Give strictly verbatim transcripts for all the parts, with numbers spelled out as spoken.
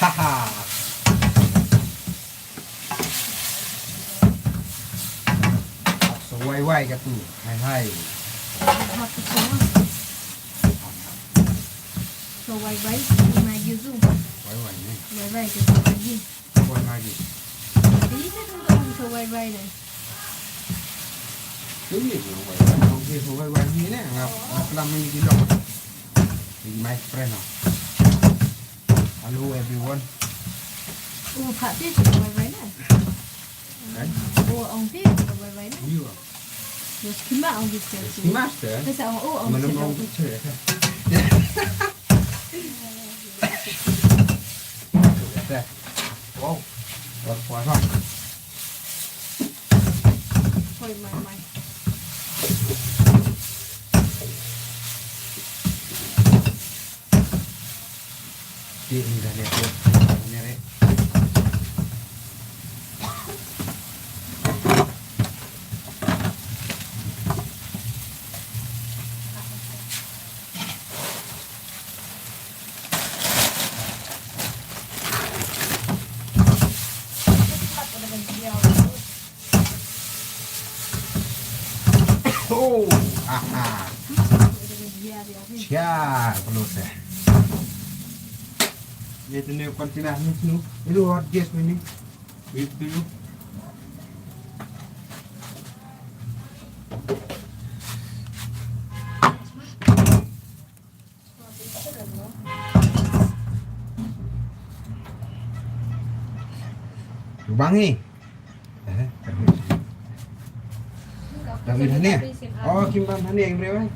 Haha. So wai wai ka tu. Hai hai. Hap tu semua. So wai wai, Maggi tu. Wai wai ni. Wai wai ke Maggi. Wai Maggi. Ini saya tu so wai wai ni. Ini so wai wai. Okey, so wai wai ni ni. Ngap ngap lam ni gilo. Ini my friend. Hello everyone. Oh, Pak Pi tu wai wai ni. Kan? Oh, Ong Pi tu wai wai ni. Iya. Yo, skima Ong Pi tu. Skima tu. Terus Ong, oh, Ong Pi tu. Mana Ong Pi tu ya? Wow. Luar puasa. Hoi mai mai. Di ini dah lihat tu. Ini rek. Oh, aha. Siar perlu saya. Ini tu ni kontainer ni tu. Itu hot gas ni. Itu. Lubang ni. Eh, terus. Tapi dah ni. Oh, kimbang dah ni yang berapa?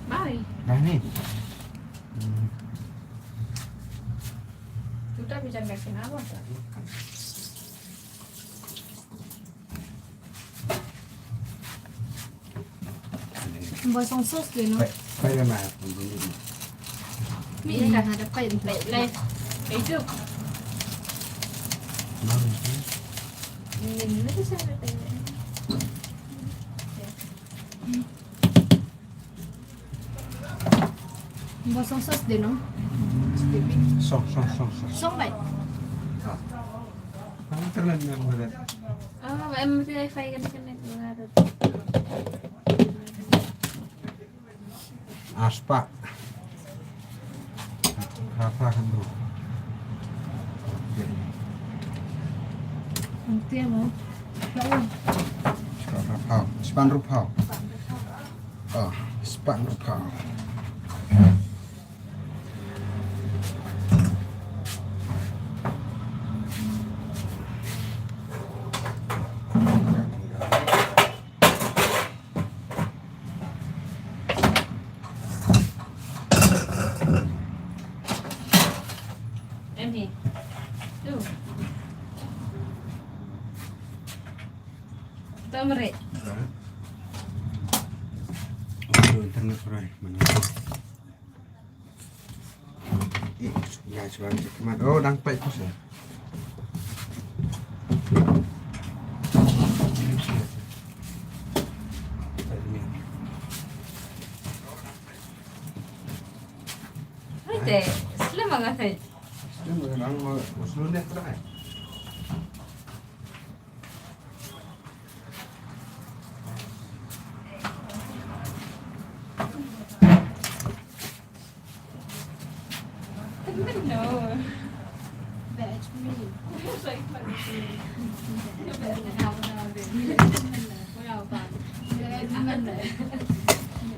Bye. Dah ni. Hmm. Tu tak bicara kat sini apa tak? Ba song sos de no. Pai, pai ba ma. Mi dah ada pai. Pai, pai. Itu. Ini tu saya pai. Ba song sos de no. Song, song, song, song. Song bai. Ah. Ang internet nga mo na. Ah, ba em wifi ka na connect mo na. Aspa. Kata kan tu. Ang tiyan mo. Spah rupaw. Spah rupaw. Oh, spah rupaw. Em hi. Tu. Tamre. Aduh, internet pray. Mana? Ih, ya, cuba cek kemana? Oh, dang pai pos ya. Hai, teh. Selamat datang. Selamat datang, mau usulnya terakhir.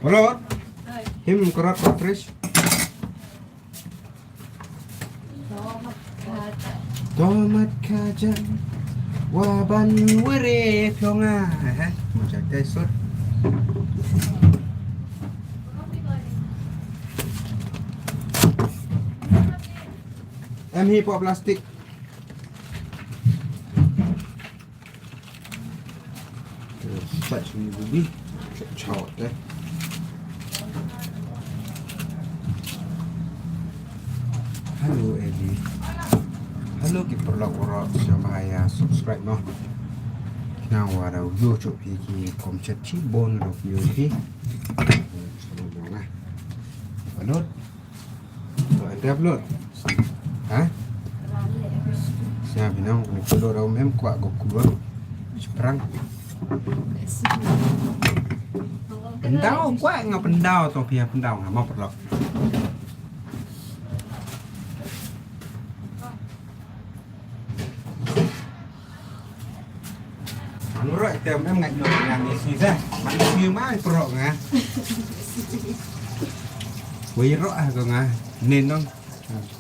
Hello. Him korat ko fresh. Tomat kajan wa ban wire pyonga. Eh, mo ja kai sut. Em hi pok plastik. Sait sini bubi. Chok chok te. Hello Eddie. Hello ki paralok waroh, sngewbha ïa subscribe noh. Nang wada u ïoh chok phi ki kom chet chi bon ro ki ïoh phi. Sngewbha noh. Balut. Ba anda balut. Ha? Sia binong ni kulo rau mem kwah go kulo. Sprang. Pendau kwah nga pendau to pia pendau nga mau perlok. Anu roh tem em ngai no ngai ni si sa. Ngai ni si mai pro nga. Wei roh ah ko nga. Nen nong.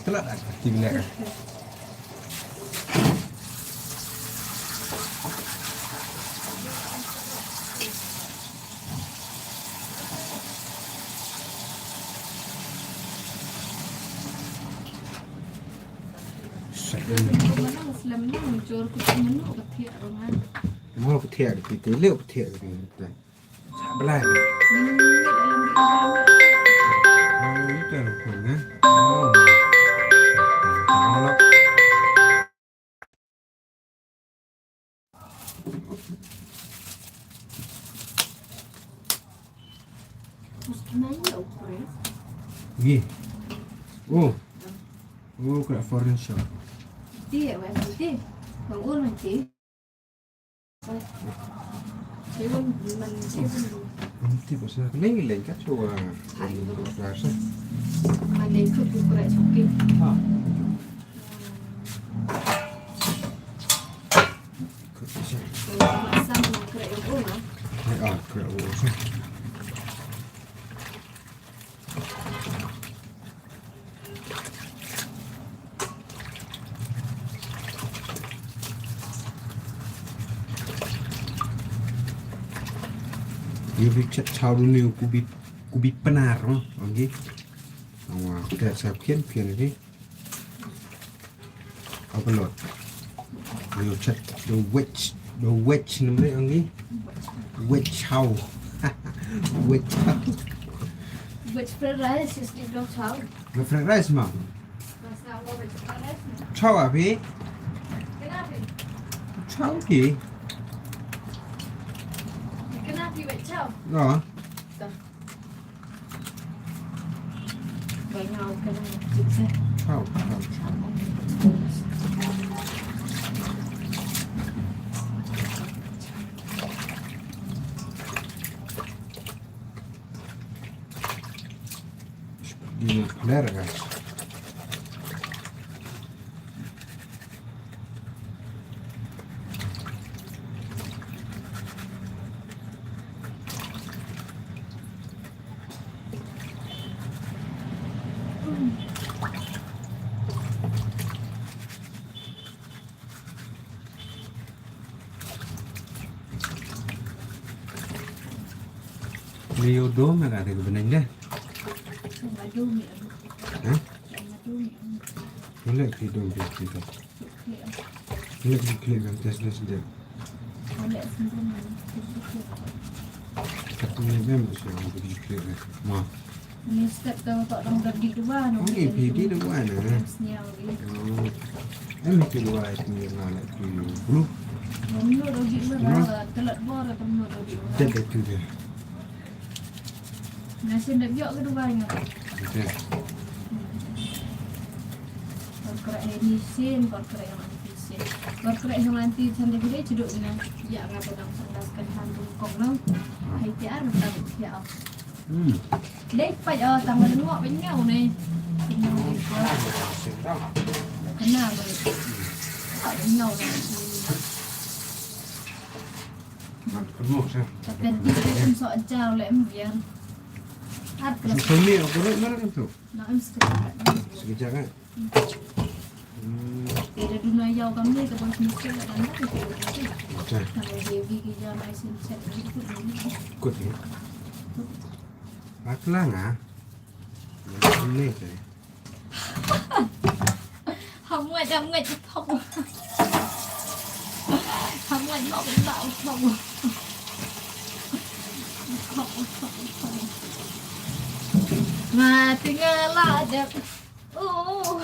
Telat ah ti bilek. Slem nang jor ku menu ka thiah rongan. Mo ka thiah ka ti le ka thiah ka ti. Sa belai. Menu ni alam di alam. Oh, itu yang aku ni. Oh. Kalau Mesti main ya, Ukras. Ye. Oh. Oh, kat foreign shop. Dia, Wan, dia. Bang Ul nanti. Saya pun, man, saya pun. Nanti pasal aku lain-lain kat cuba. Hai, Ukras. Mana ikut Ukras, okey. Ah. Masam krek u u, no? Ai, ah, krek u u sa. Ïa bi chet chaw duni u kubi, kubi Pnar, no? Ong ki. Ong wa, ka sa khian khian ki. Overload. Ïa chet, the wedge, the wedge, namre ong ki? Wedge chow. Wedge chow. Wedge fried rice, just eat no chow. The fried rice, ma. That's not what wedge fried rice, ma. Chow, abi? Kenapa? Chow ki. Kenapa wedge chow? No. Dah. Ini benar, guys. Leo dom na ka te ko beneng deh. Ha? Boleh ki dom ki kita. Boleh ki klik kan tes tes deh. Tapi ni memang sih orang pergi klik deh. Ma. Ni step tu tak orang dah di dua no. Okey, pergi dua na. Senior ni. Oh. Em pergi dua itu yang nak pergi group. Menurut dia dua lah, telat baru atau menurut dia dua. Dia betul dia. Nga sien da biok ka Dubai nga. Okey. Kor kra e ni sien, kor kra e ni sien. Kor kra e ni sien, sien da bide chiduk ni. Ya nga pedang sandas kan hantu kong no. Hai tiar tang tiar. Hmm. Dei pai o tang lengok penyau ni. Penyau ni. Kena balik. Penyau ni. Mat penuh sah. Tapi di dalam sok jauh lek mbiar. At kelas. Sini aku rek mana tu? Nak em sekejap. Sekejap kan? Hmm. Dia ada duna yau kami ke bos mesti nak anda tu. Macam. Kalau heavy ke jam ai sen set itu. Ikut ni. Aku lah ngah. Ini saya. Nga tinggal aja. Oh.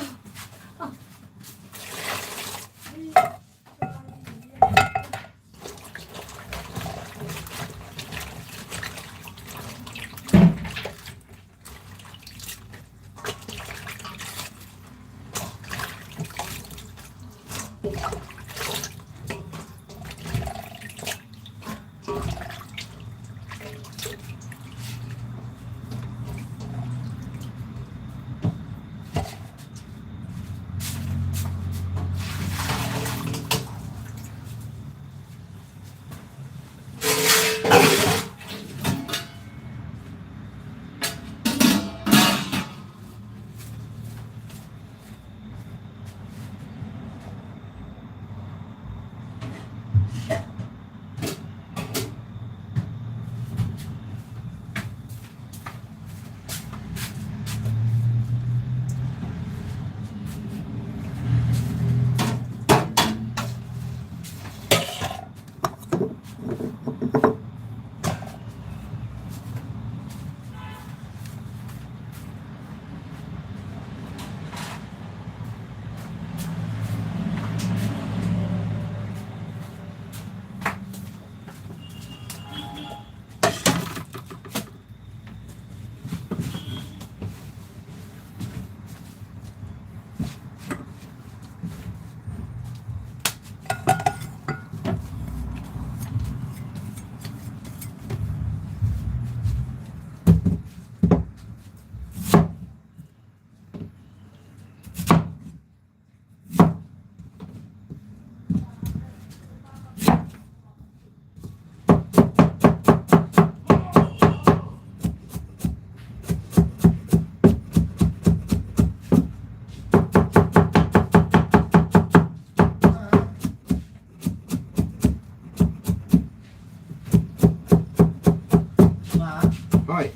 Hoi.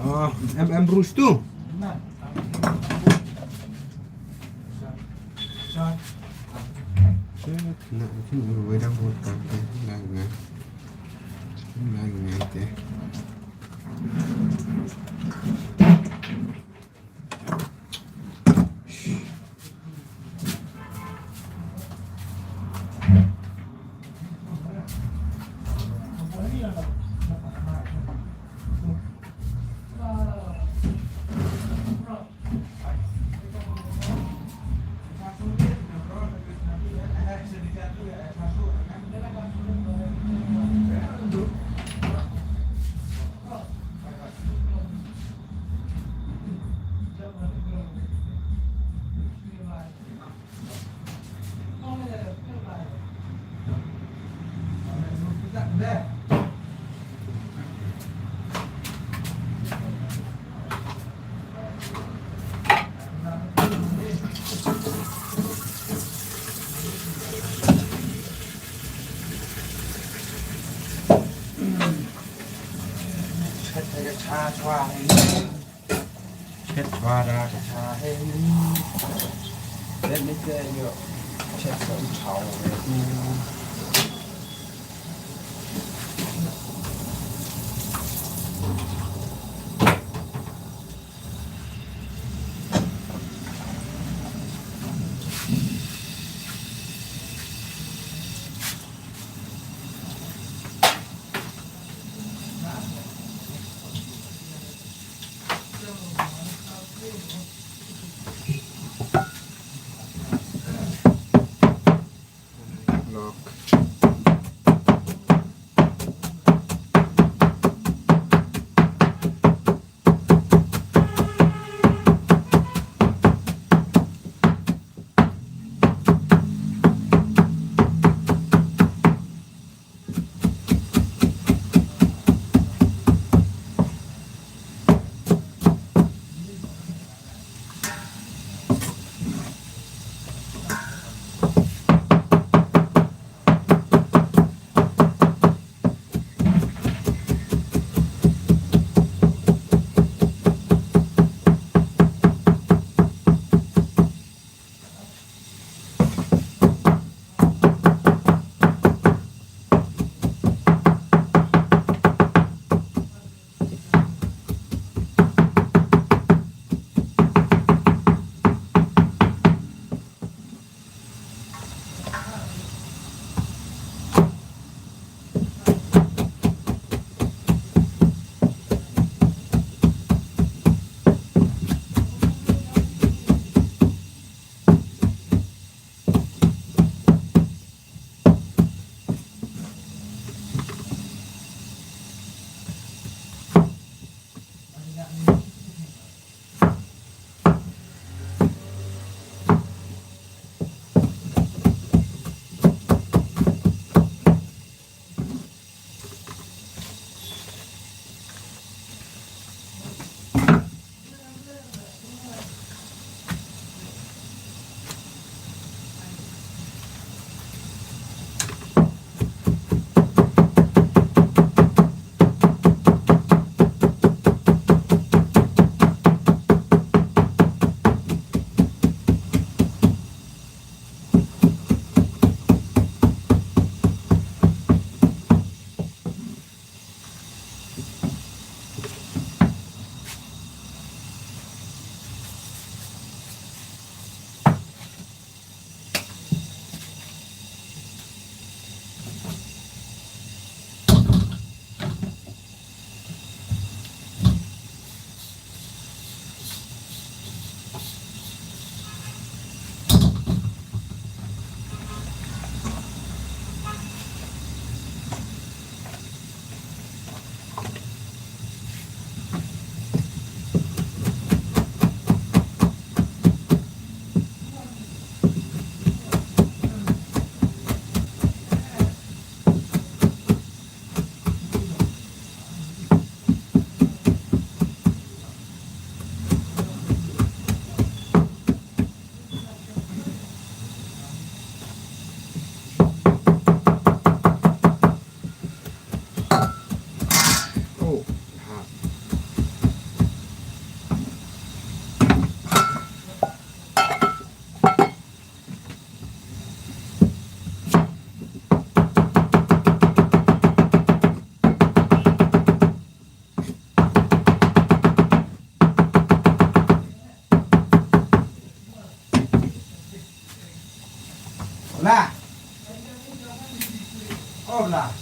Oh, em, em Bruce tu. Shit, na, na, na, na, na, na, na, na, na, na. Chet chwa da ka cha he. Let me tell you. Chet sa u chao. Lah. Oh, lah.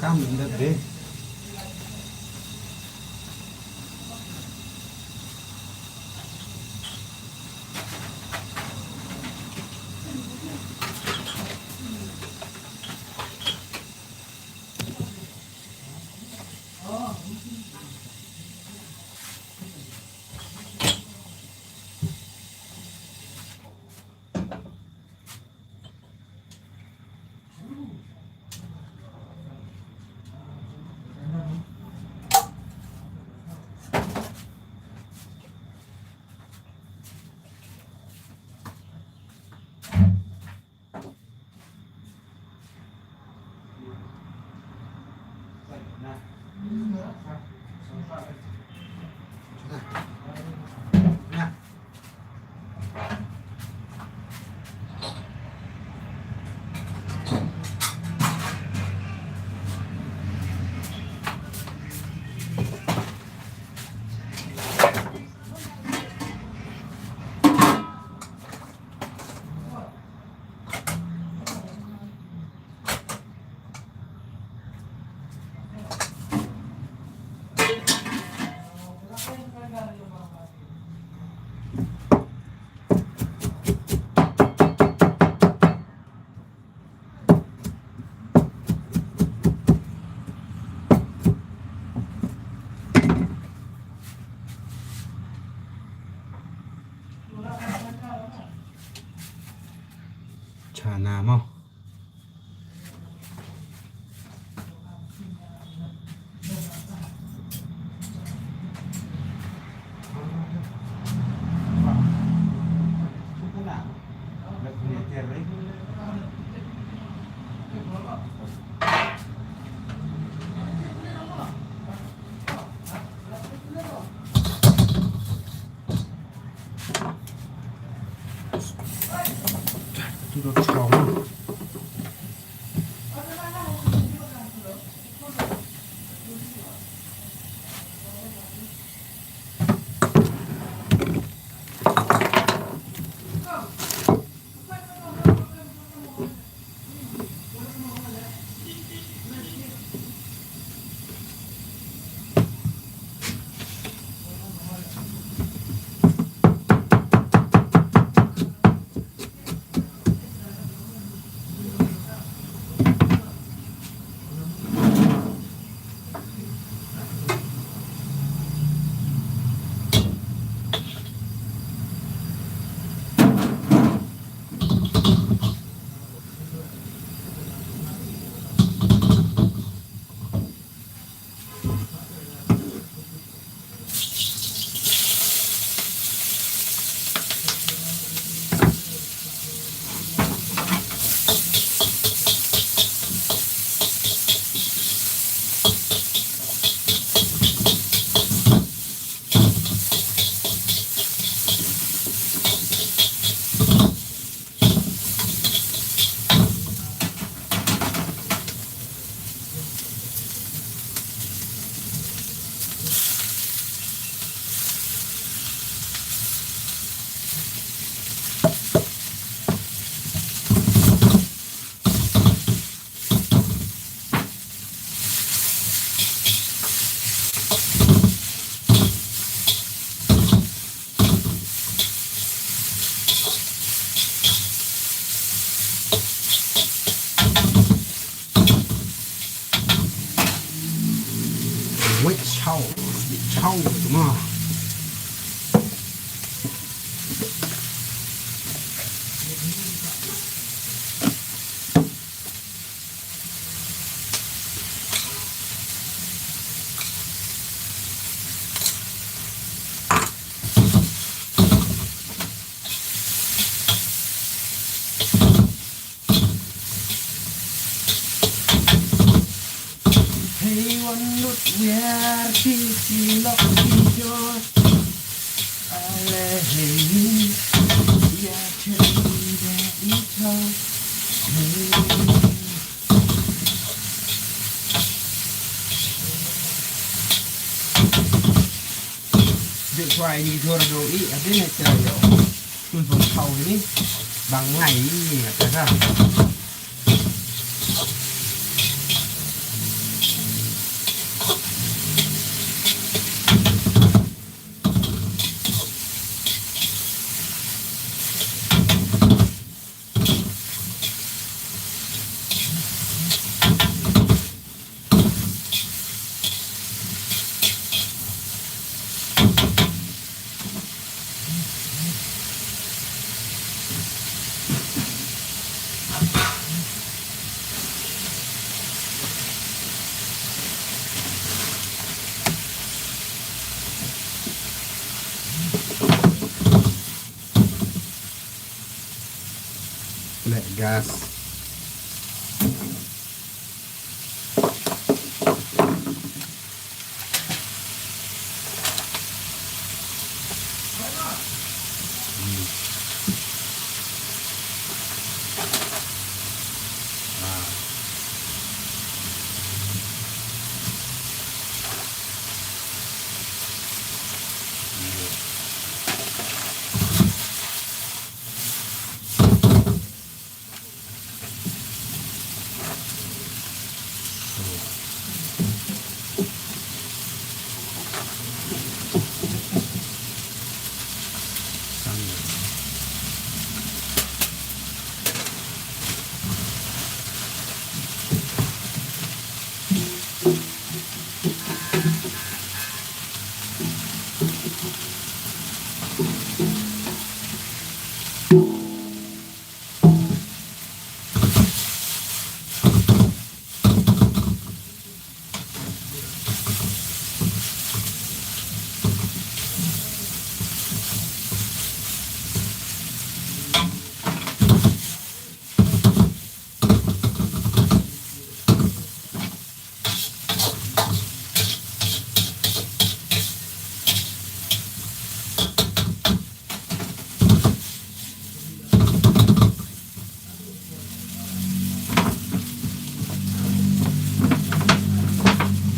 Kam inda deh. Chana mo. Wait, chow, chow, ma. Hei wan lut wer ti ti lok ti jot. Ale hei ya chen de i ta. Hei. Dei kwai ni jor do i, ade ne cha yo. Kun pun kau ini. Bang ngai ini, ate ka. Leh gas.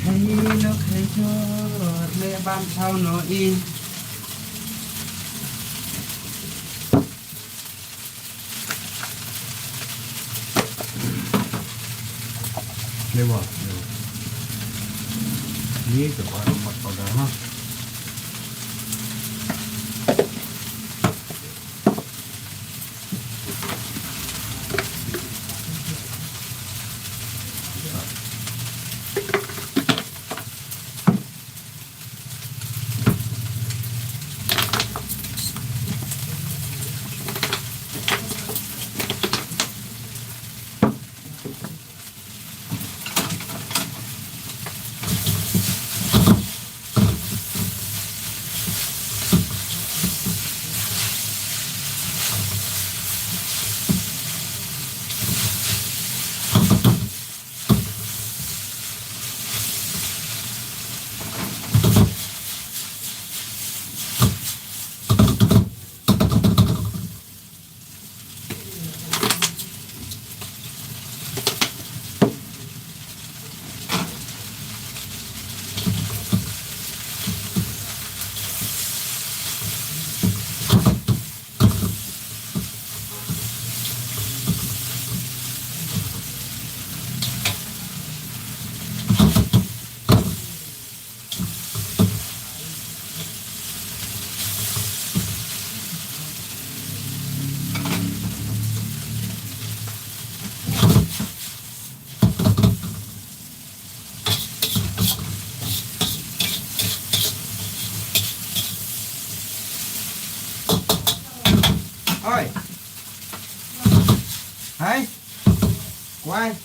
Hei lo hei jot le bam thau no i. Lewa, lewa. Ni ka kwa mat pada ha. Oi. Hai. Kwai.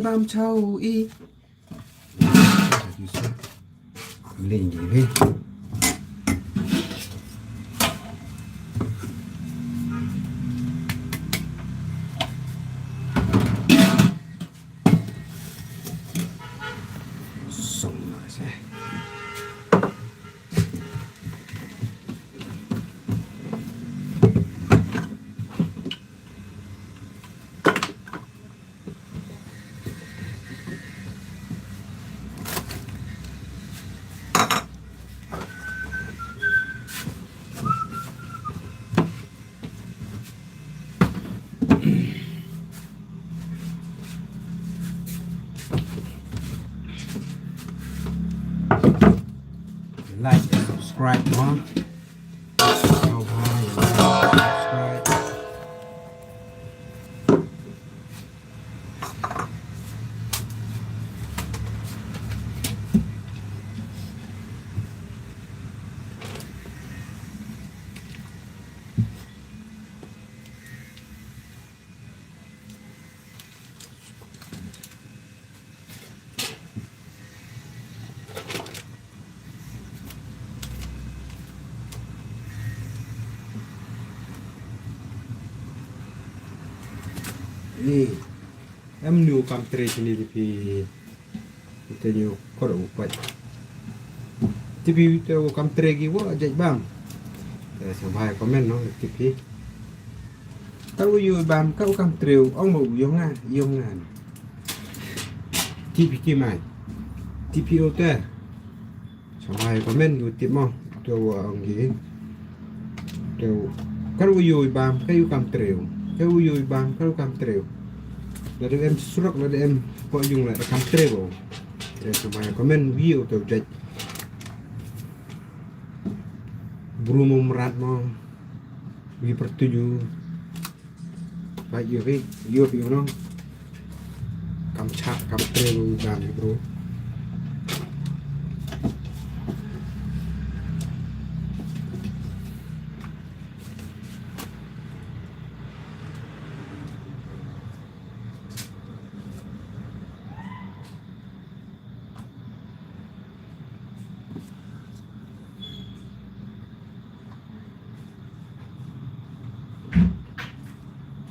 Bam chaw i. Ling ji hi. Song ma se. Like and subscribe, huh? Subscribe. Ni, em nu kam tre sini di phi. Ite ni kor u pat. Tipi te u kam tre ki wa jaj bam. Te sa bhai comment no tipi. Ka u yu bam ka u kam tre u ong ma u yong nga yong nga. Tipi ki mai. Tipi o te. Sa bhai comment u tip mo. Te u ong ki. Te u kar u yu bam ka u kam tre u. Ka u yu bam ka u kam tre u. Lada em surok lada em po yung lada kam tre u. Te sa bhai comment wi u te u jaj. Bru mo mrat mo. Wi pertuju. Ba yu ri yu ri no. Kam cha kam tre u dan bru.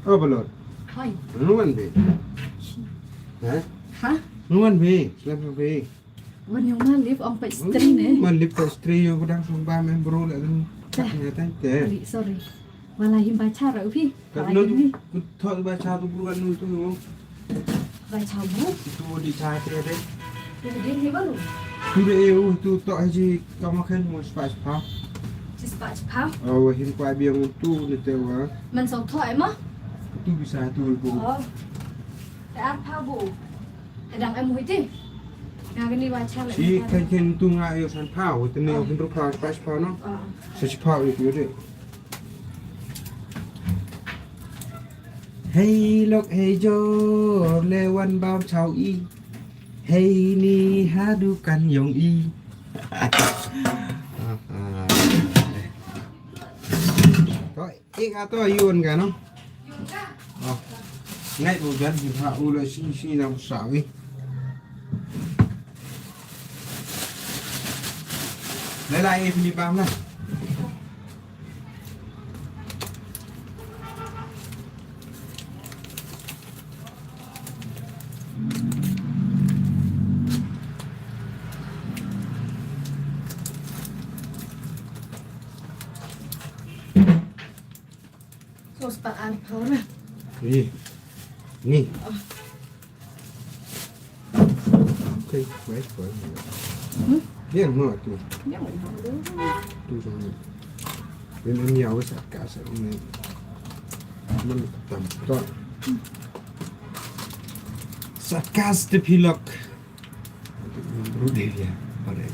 Oh, balot. Hai. Nuan be. Ha? Ha? Nuan be. Siapa be? Wan yung ma lip ang pa string eh. Ma lip pa string yung kudang sumba men bro la dun. Teh. Sorry, sorry. Wala him ba chara upi. Ka no tu ku thot ba cha tu bru kan nu tu. Ba cha bru. Tu di cha te de. Tu di ni baru. Tu de eu tu to haji kama khen mo spa spa. Ci spa spa. Oh, hin kwa biang tu ni te wa. Man so to ai ma. Tu bisa tu bu. Oh. Te apa bu. Te dang em hui ti. Nga kani wa cha le. Ci kan ken tu nga yo san pau te ne hin ru pau spa spa no. Sa ci pau yo de. Hei lok hei jor le wan bam chaw i. Hei ni ha dukan yong i. To ik ato yun ka no. Ngai bu jan hi ha u le si si na sa wi. Lai lai i ni bam na. Sos pa an pau na. Ni. Ni. Okay, wait for it. Hmm? Biang mo tu. Biang mo tu. Tu song ni. Ni ni ya wes ka sa ni. Man tam to. Sa kas te pilok. Rude ya, pare.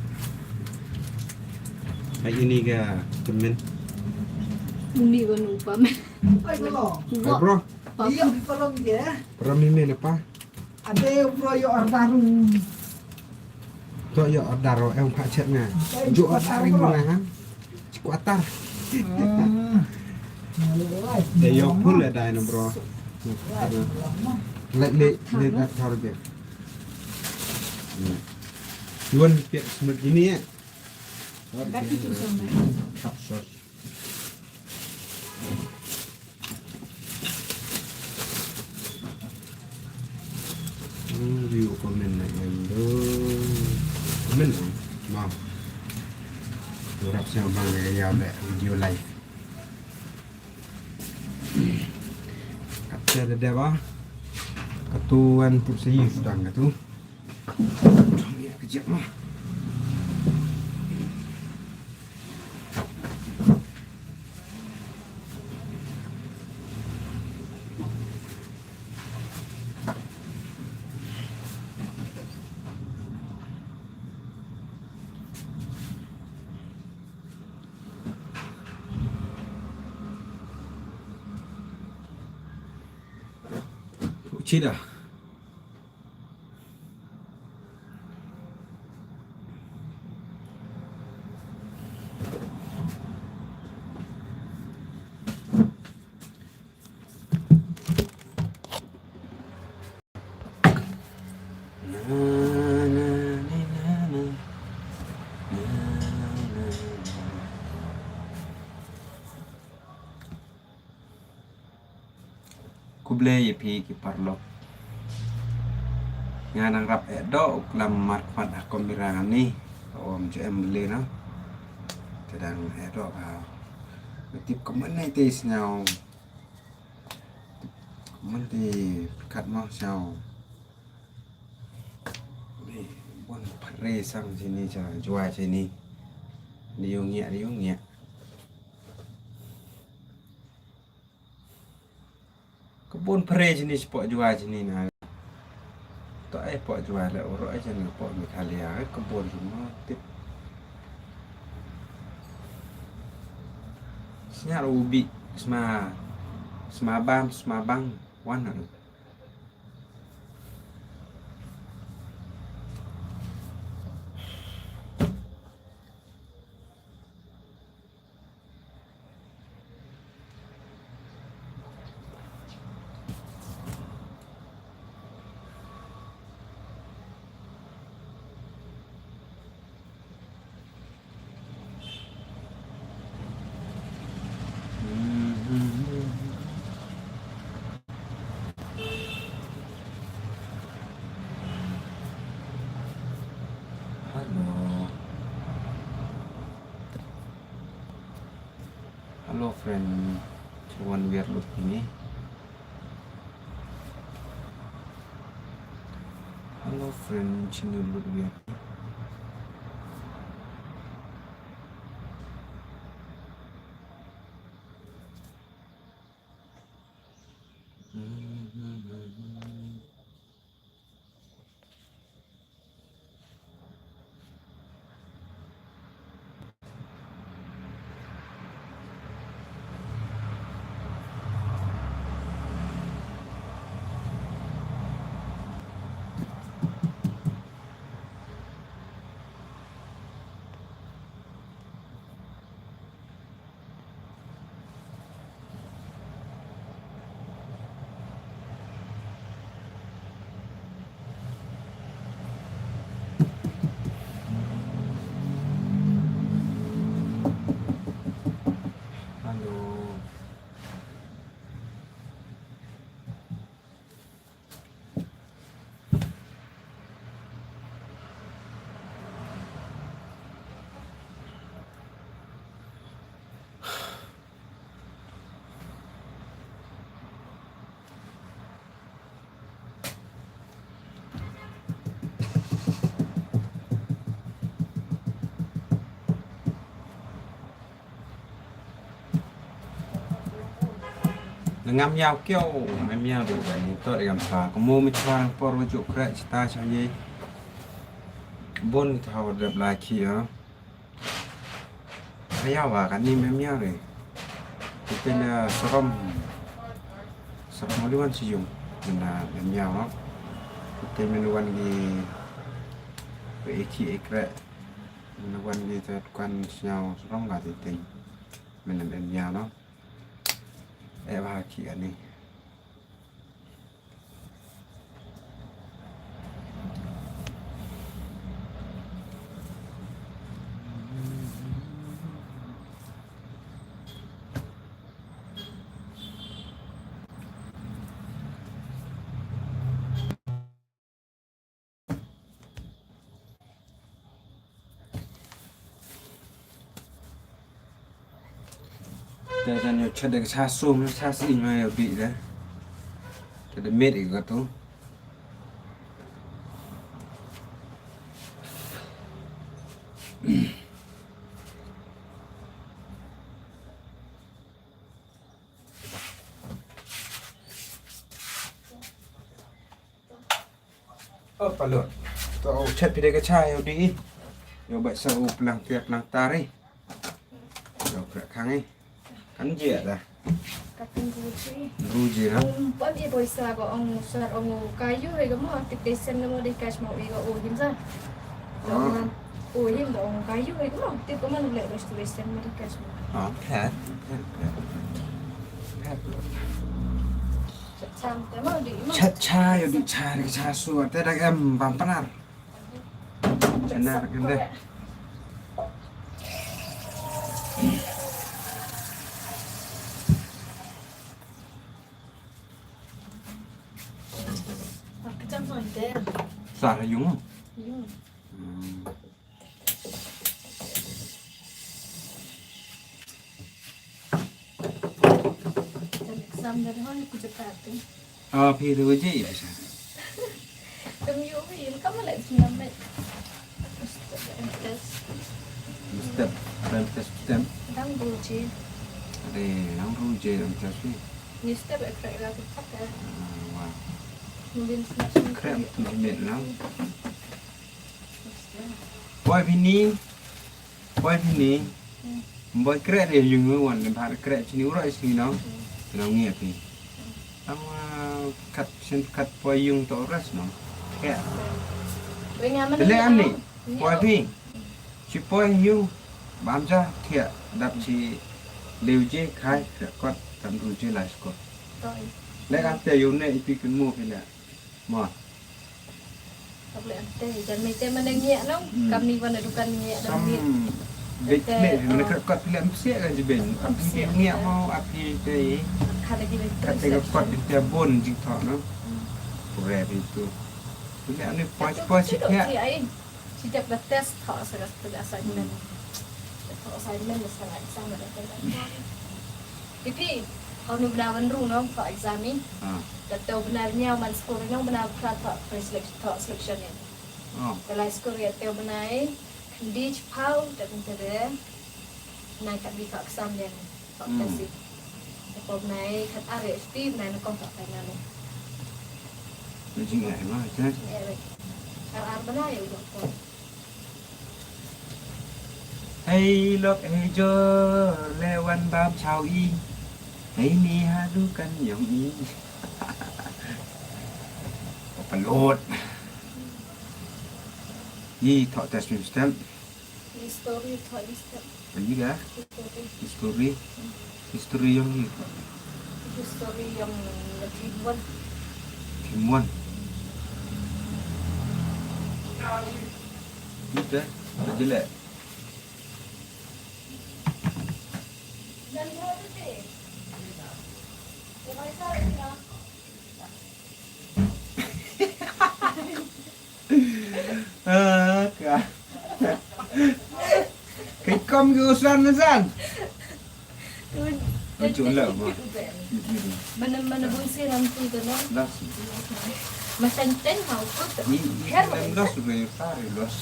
Ai ini ka temen. Ini kan upam. Ai bro. Pam. Iya, tolong ya. Pram ini apa? Ada bro yo order. To yo order em pak chat nga. Jo order ini ha. Kuatar. Dei yok pun le dai no bro. Lek lek lek kat thar be. Hmm. Yuan piat smut ini ya. Kat itu sama. Kat sos. Hmm, view comment na em do. Comment na. Bang. Harap siang bang ya, ya, video live. Kata ada dia ba. Katu an put sayu sudah katu. Kejap lah. Cida. Khublei ïa phi ki paralok. Nga nang rap eh doh u klam markhmat ha kamera ngan ni. Ym ju em beli na. Te dang eh doh ha. Tip kumne te sngew. Kumne te kat mo sngew. Ni bun pare sang sini cha jua sini. Ni yung ngiak, ni yung ngiak. Ka bun pare jini spok jua jini na. To ai pok jua le oro ai jan pok Meghalaya ai ka bun juma tip. Sñiar ubi sma sma bam sma bang wan. Hello. Hello friend, cuba wan biar lut ini. Hello friend, sini lut biar. Hello. Ngam ïaw kiew, ngam ïaw dei ba ni to ngam sa. Ka mo mi chwa por wa juk kra chita cha ye. Bon thaw dep la ki ya. Ïaw wa ka ni mem ïaw re. Kita na serom. Serom liwan si yung. Na mem ïaw. Kita meluan di. Pe iki ikre. Meluan di ta kan sñiaw serom ka ti ting. Menem em ïaw no. Eh, ba ki ani. Te jan ïoh chet da ka cha sum, cha sum ma ïoh bih da. Te da miet ïa ka tu. Oh, palut. To, oh, chet phi da ka cha, ïoh di. Ïoh ba sa u plang tia plang tari. Ïoh kra khang i. Kan je da. Ka kan je chi. Ru je na. Um, pam i boy sa ba ong sar ong ka yu re ga mo, tik de sen mo de cash mo i ga o him sa. Oh. O him da ong ka yu re ga mo, tik ko man le rest de sen mo de cash mo. Oh, pet. Pet, pet. Pet. Chet cha, ïoh di cha, di cha su, te da em bam panar. Cha nar em de. Sa ha yung. Yung. Hmm. Exam dah dah ni kerja praktik. Ah, phi ruh je ya sa. Kam yu wi, kam leh sini met. Step, step, step. Dang ruh je. Ade, dang ruh je, dang test ni. Ni step ek rek la tu tak ya. Ah, wah. Mungkin snap snap. Krem tu met lang. Boy bini. Boy bini. Boy krek dia yung wan dan par krek sini urai sini no. Kena ngi api. Tang kat sen kat boy yung to ras no. Krek. Tele am ni. Boy bini. Si boy yung bam ja thiah dap si leu je khai krek kot tam ru je lai skot. Le kat te yung ne ipi kun mu pila. Mo. Ka leh ante, jan mei te mane ngiah nong, hmm, kam ni wan dukan ngiah dang sam ngiah. Bek te, ne, mane oh, ka kot phi leh msiah ka jibeng. Ap phi msiah ngiah mo, ap phi te. Ka lagi bek. Ka te ka kot phi te bon jingthoh no. Hmm. Pure phi tu. Phi leh ani poi poi si kya. Si ai. Si jap ba test thoh sa ka tu assignment. Hmm. Thoh assignment sa ka exam da. Iphi, hau nu bna wan rung nong thoh exam i. Ah. Da teu bna nya man score nong bna kra thoh pre-selection, thoh selection i. Oh. Ka lai score ïa teu bna i, khyndiat chiphaw, da bna te de. Nai kat bi thoh exam ïa ni, thoh test i. Da teu bna i, kat ar ïa chiphi, bna i na kong thoh final i. Jing ai ma, jing ai. Ar ar bna i u dok kong. Hei lok hei jor le wan bam chau i. Hei ni ha dukan yong i. Palut. Ni thoh test mi step. History thoh mi step. Ani ga? History. History. History yong i. History yong Kim Won. Kim Won. Ni te, jele. Ah, ka. Kai kom ki usan na san. Oi, chun la ma. Mana, mana bun si ram tu tu no. Las. Ma ten ten mau tu tu. Ni, ni las re, sari las.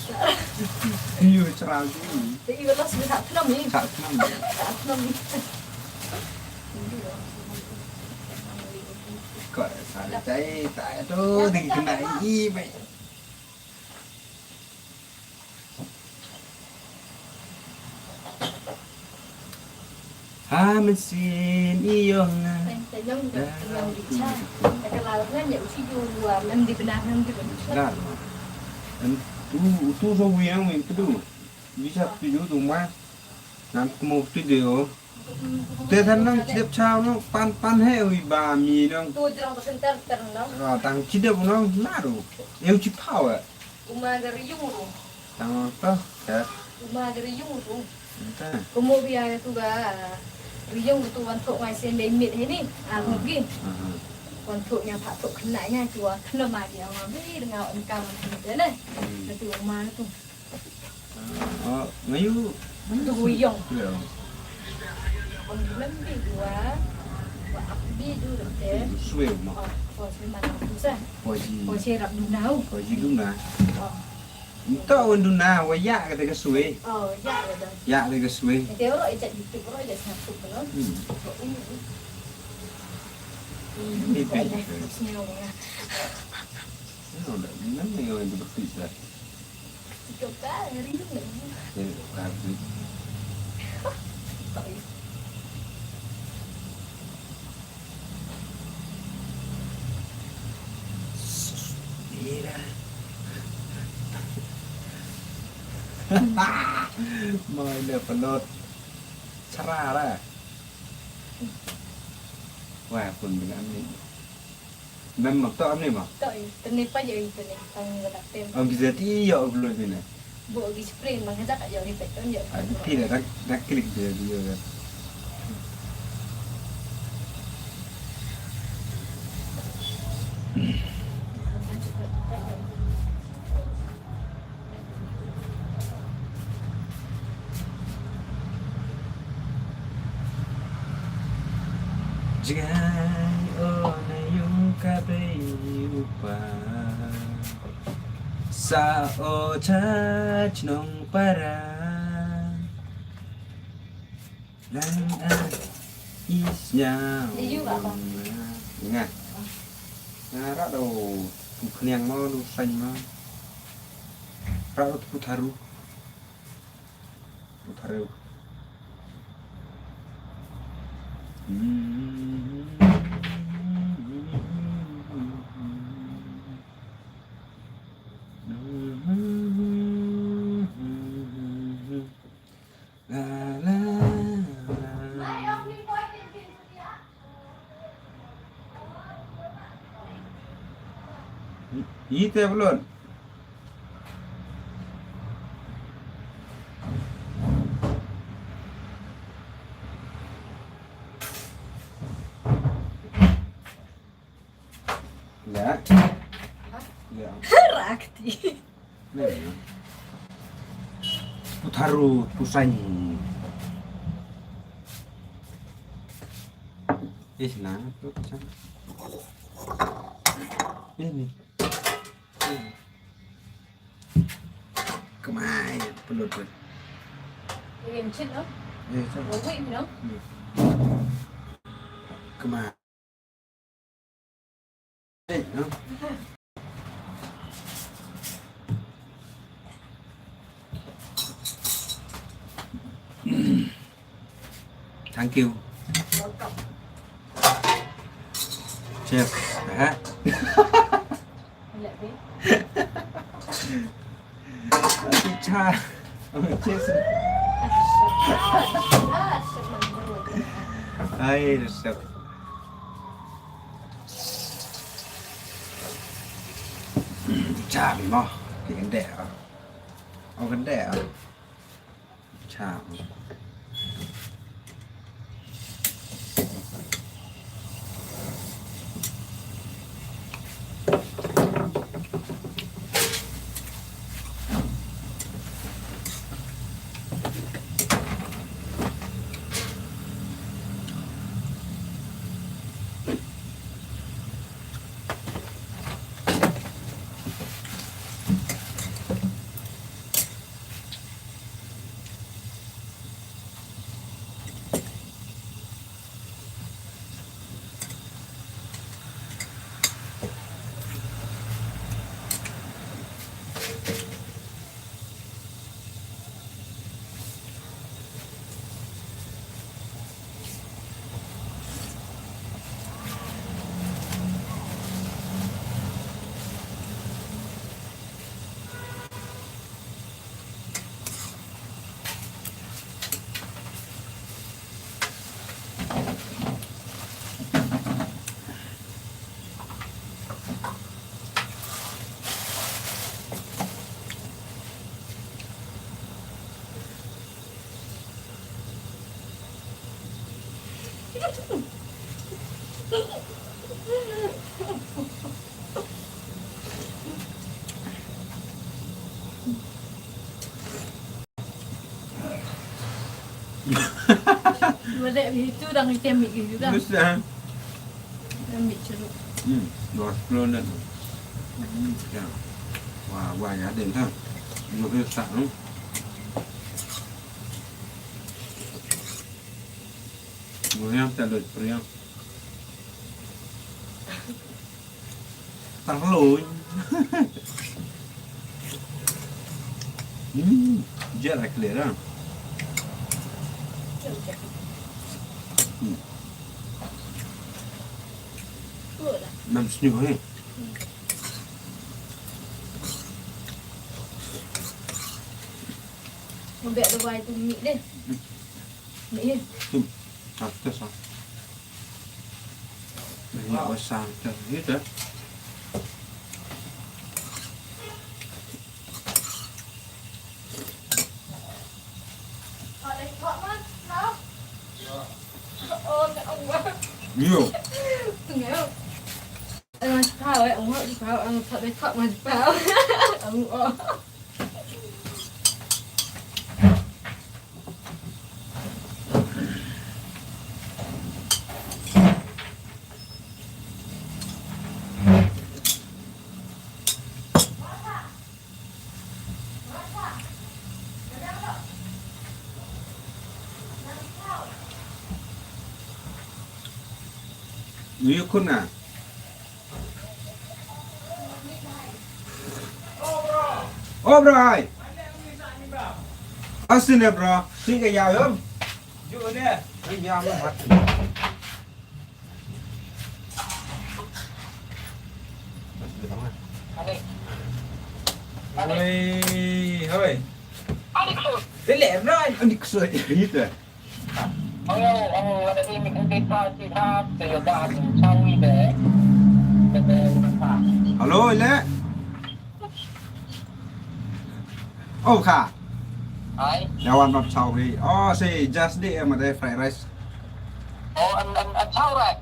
Ni chra ji. Te i las mi tak tnam ni. Tak tnam. Tak tnam ni. Ko sari tai tai tu di kena i mai. Ha mynsiem i ïong nga. Dar. Em, tu, tu so wi yang wi tu. Bisa tu ju tu ma. Nam kmo tu de o. Te than nang chidep chau no pan pan he wi ba mi nang. Tu jrong tu center ter nang. Ra tang chidep nang naru. Eu chi power. Uma ga riung ru. Tang to, ya. Uma ga riung ru. Enta. Kumu bia tu ga riung tu wan thok ngai sen dei mit he ni. Ah, hmm, gi. Ah, ah. Wan thok nya pha thok kena nya tu wa kena ma dia wa bi dengan engkau tu ne. Hmm. Tu uma tu. Ah, ngayu. Tu riung. Ya. Ong di lem bi dua, wa ak bi du lem te. Swe ma. Oh, oh, swe ma na du sa. Wa ji. Oh, swe rap du nau. Wa ji du na. Oh. Nto wan du na, wa ya ka te ka swe. Oh, ya ka te. Ya ka te ka swe. Te ro ijat di tu, ro ijat satu ko. Hmm. Ko ini. Ini pe. Sini orang. No, no, no, no, no, no, no. Mai le pelot. Cerah lah. Wah, pun bilang ni. Mem, mem, to amne ma? To, eh, tene pa yo, eh, tene, tang ngata tem. Am bisa ti yo belum tene. Bo gi spring, mang haja ka yo ni peton yo. Ah, phi dah, dah, dah klik dia, dia, dia. Jngai o na yung ka bei u pa. Sa o cha chnong para. Lang a is nya. Nga. Nga ra do pu khniang mo, do sain mo. Ra do pu tharu. Pu tharu. Ite belum. Ya. Ya. Rakti. Pu tharu, pu sain. Eh, na, pu sain. Ini. Kemai, pelot, pelot. Ini chin, no? Eh, chin. Wait, no? Kemai. Thank you. Welcome. Cheers. Ha? Cha. Cheers. Ai, resep. Cha mo. Ki kende. Ong kende. Cha. Ba dei hi tu dang ite mih hi tu dang. Bisa. Dang mih cheruk. Hmm, dua puluh net. Hmm, ya. Wah, wah, ya dei ha. Nggak bisa, hmm. Muriang tak ada, muriang. Tang lun. Hmm, jet lah clear ah. Hmm. Nam senyum eh. Ngombe ada wai tu mih deh. Mih eh. Hmm. After sa. Ini wasa macam ni dah. Yo. Ni khun ah. Oh, bro, hai. Asin ya, bro. Sing ka ya, yum. Ju ne. Ai, ya, ma hat. Hoi, hoi. Ani ksoi. Ani ksoi. Gitu. Hello, hello, le. Oh, kha. Hai. Ya wan rap chow ri. Oh, si just di em ada fried rice. Oh, em, em, em, chow ri.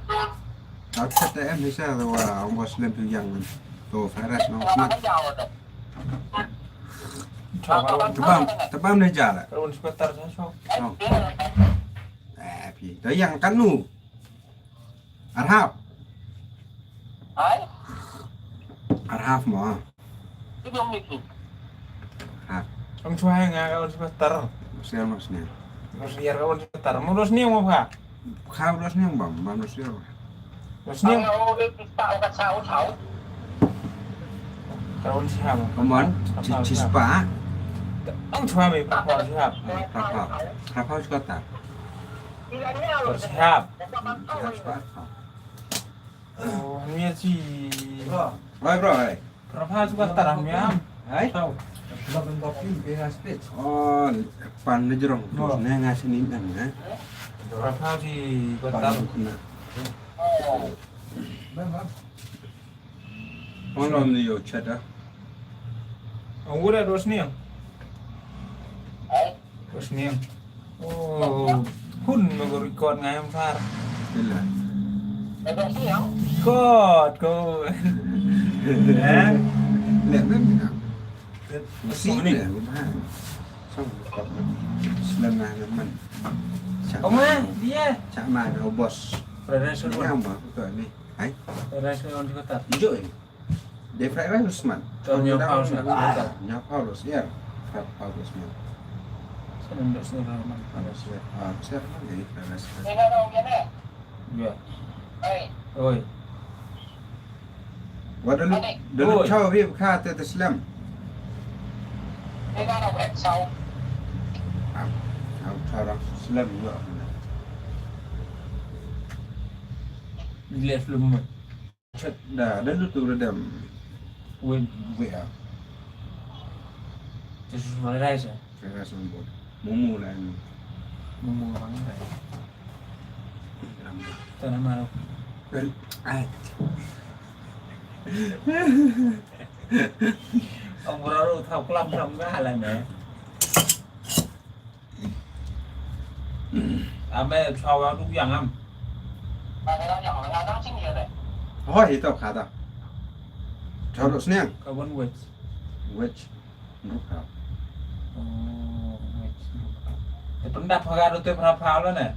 Al chat em ni sa wa ong bos lem tu yang. Tu fried rice no snack. Tebam, tebam ni jala. Kalau sebentar saya show. Oh. Eh, pi. Dah yang kanu. Arhap. Hai. Arhap mo. Itu dong itu. Arhap. Ang suway nga ka un sebentar. Siar mo sniang. Ang siar ka un sebentar. Mo dos niang mo ka? Ka dos niang bam, bam dos niang. Dos niang. Ang o e pista o ka chao chao. Ka un siham. Come on. Chi, chi spa. Ang suway me pa pa siham. Prapa. Prapa sebentar. Siham. Siham sebentar. Oh, ni si. Bye bro, hai. Prapa juga tarah miam. Hai? Tahu. Oh, pan ni jerong. Terus ni ngasih ni nang, eh. Prapa si kotar. Pan kena. Ong lom ni yo chat ah. Ong udah dos niang. Dos niang. Oh, hun me ko record ngai em sar. Bila. Record ko. Eh? Lem lem ni. Mesti ni. Song record. Selam na man. Kau mana? Dia. Cak mana, oh, bos. Fried rice ni dulu. Yang apa tu ni? Hai? Fried rice ni orang juga tak? Jom. Dei fried rice Usman. Nyaw pau Usman. Nyaw pau Usman. Fried pau Usman. Sa nang dok sini lah man. Ada siap. Ah, siap man. Jadi fried rice. Ya. Oi. Wa da lut, da lut chaw ri ka te te slem. Ah, chaw chaw ra slem yo. Ile slem. Chet da, da lutu da dem. Wait. Wait ah. Just fried rice ah? Fried rice on board. Momo la ni. Momo bang ah. Tana maro. Ai. Ong bro ru thau klam thram ga la ne. Ame chaw wa du yang am. Hoi, hi to kha to. Chaw do sniang. Ka wan veg. Veg. Ndu kha. Oh, veg. Te pynda pha ga do te pha pha lo ne.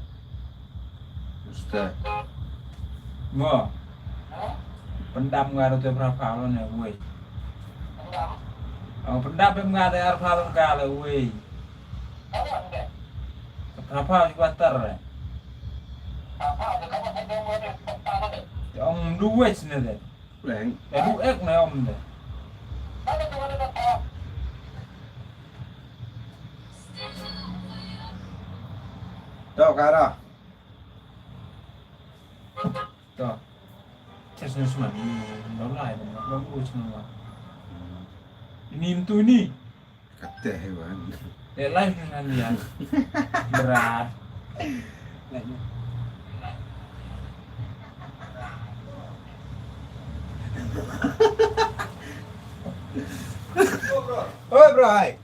Mo. Pyndap nga ruh te phra phaw lane wei. O, pyndap em nga te ar phaw lane ka le wei. Phra phaw ju batar le. Te ong du wei sne de. Te du ek ne om de. To, kara. To. Tes nus man. Lo lai, lo nus man. Ini tu ni. Kata hewan. Eh, live dengan dia. Berat. Oi, bro, hai.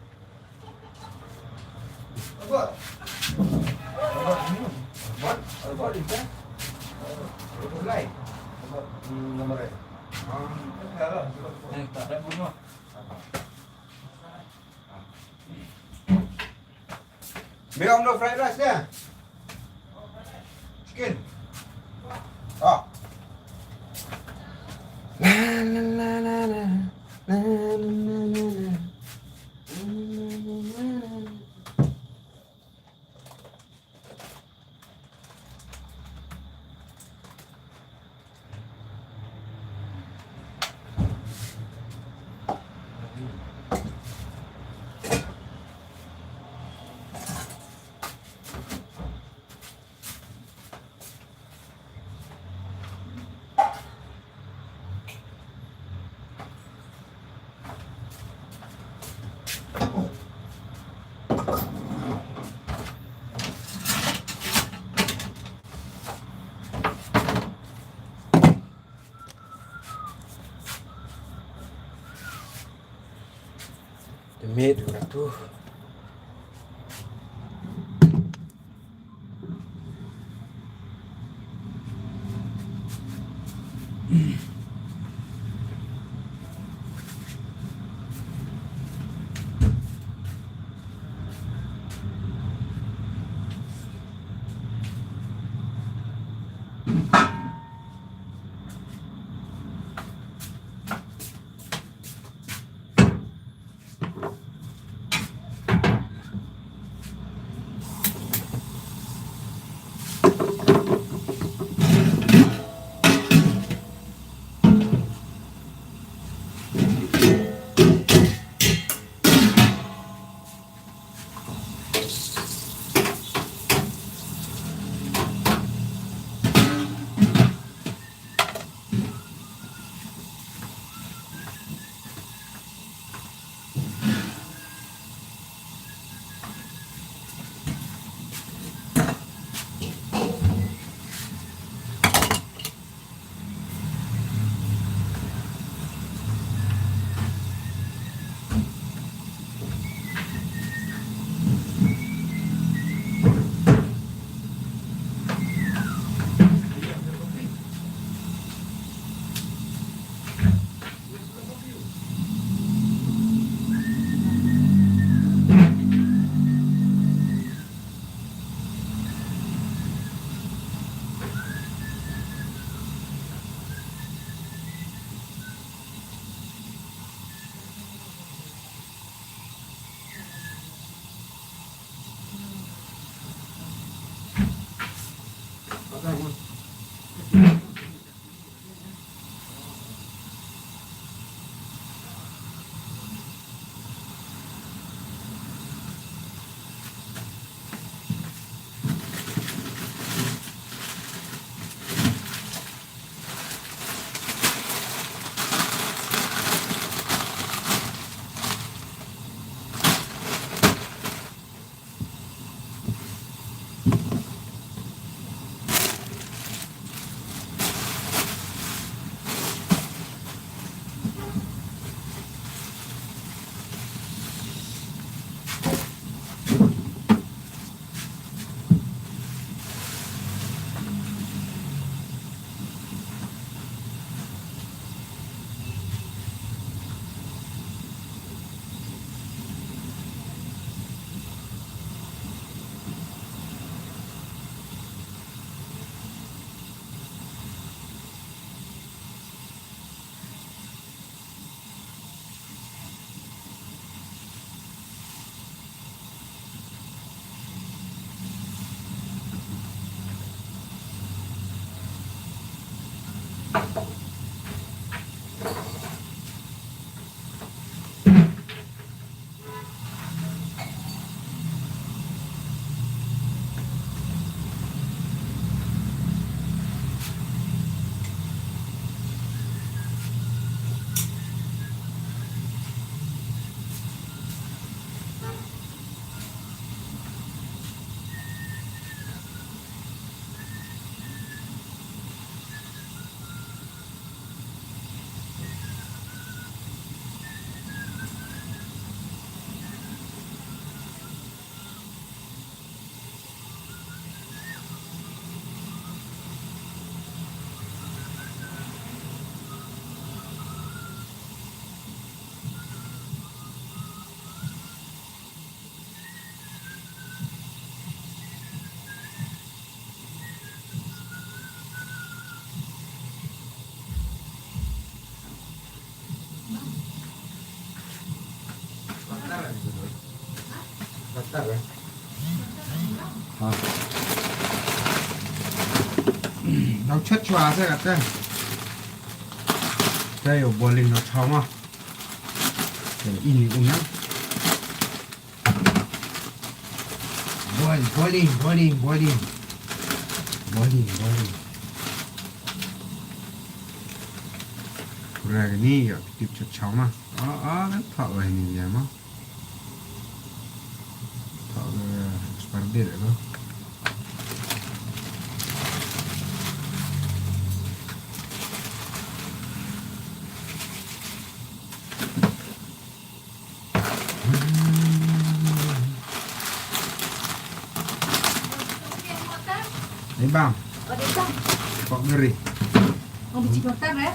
Bê ong no fried rice ne? Chicken. Ah. La la la la la. La la la la la. Te miet ka tu. Ha. Dau chet chwa se kata. Te yo boiling no chaw ma. Te ini una. Boil, boiling, boiling, boiling. Boiling, boiling. Pura ni yo tip chet chaw ma. Ah, ah, kan thak lah ini dia ma. Thok, eh, expire date ko. Ni bang. Pork gari. Oh, biji butter, eh?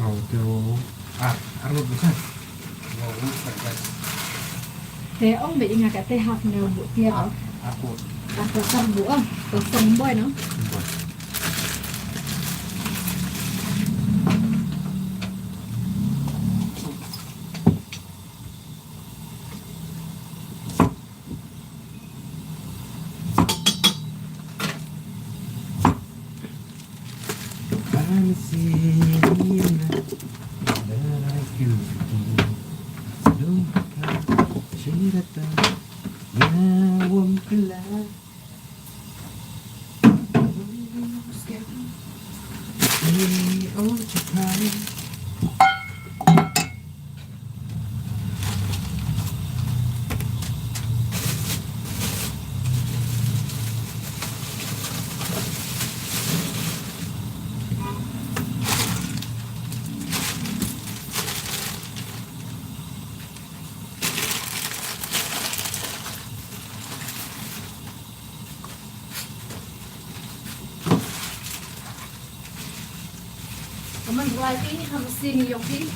Oh, tu. Ah, arut bukan. Te ong bad nga kata half ne bu tiar. Aku. Aku sar bu ah. Kosong boy no. Kaman dua ti ni kam sin yong ti.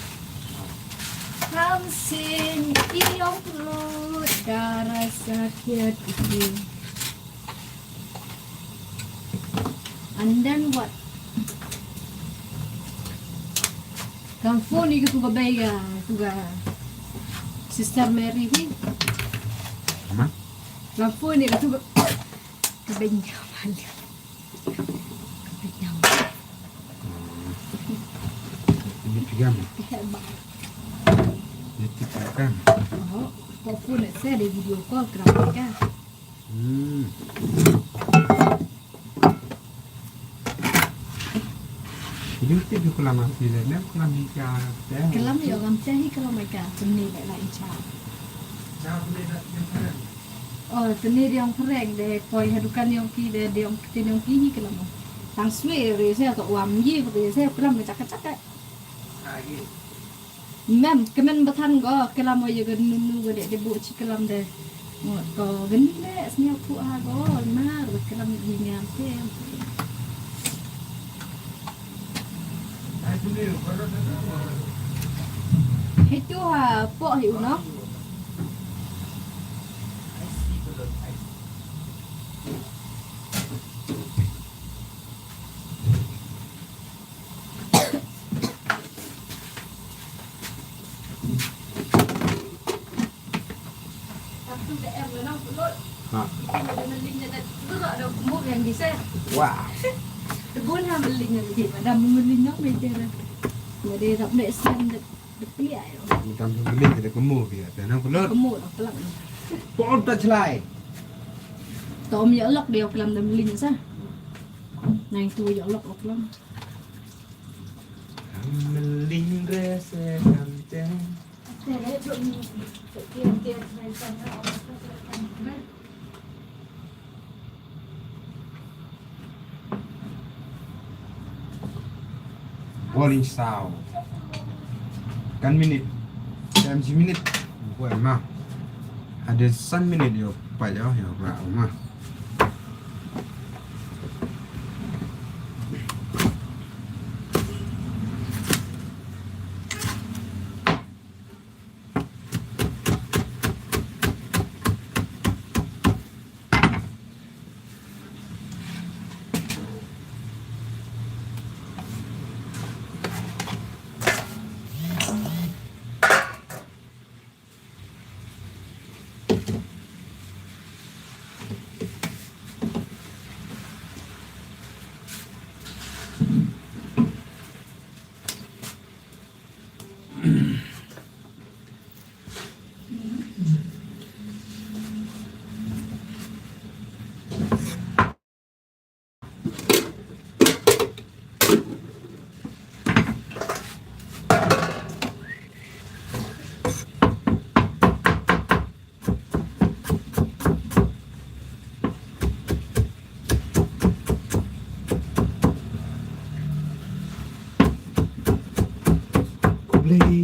Kam sin yong lut dara sakit iti. And then what? Kam phone ni ka tu ka bai ka tu ka Sister Mary ni. Ama? Kam phone ni ka tu ka bai ni ka bai ni. Ini pigam. Ini pigam. Oh, kok phone saya ada video call kerana ka. Hmm. Ini ti bi kulam am ti le, ne kulam hi ka te. Kulam yo kam te hi kulam ai ka, tuni le la icha. Cha tuni le icha. Oh, tuni diong phareng de, poi ha dukan yong ki de, diong tin yong ki hi kulam. Tang swe re se to wam yi re se kulam chak chak. Mem, kemen batan go, kelam o ye gen nunu gede de bu chi kelam de. Ngot ko gen de snya pu a go, nar kelam di nyam te. Hitu ha po hi uno. Ha. Wah. Tebun ha meling ni di pada meling nok meja dah. Jadi tak boleh siam dah. Dah peliak yo. Macam tu meling ada kemu dia. Tenang pelut. Kemu dah pelang. Pol tak celai. Tom ya lok dia kelam dah meling sah. Nang tu ya lok kelam. Meling rese kamte. Boiling sound. Kan minit. Kan minit. Buat mah. Ada san minit yo. Pak yo yo. Mah.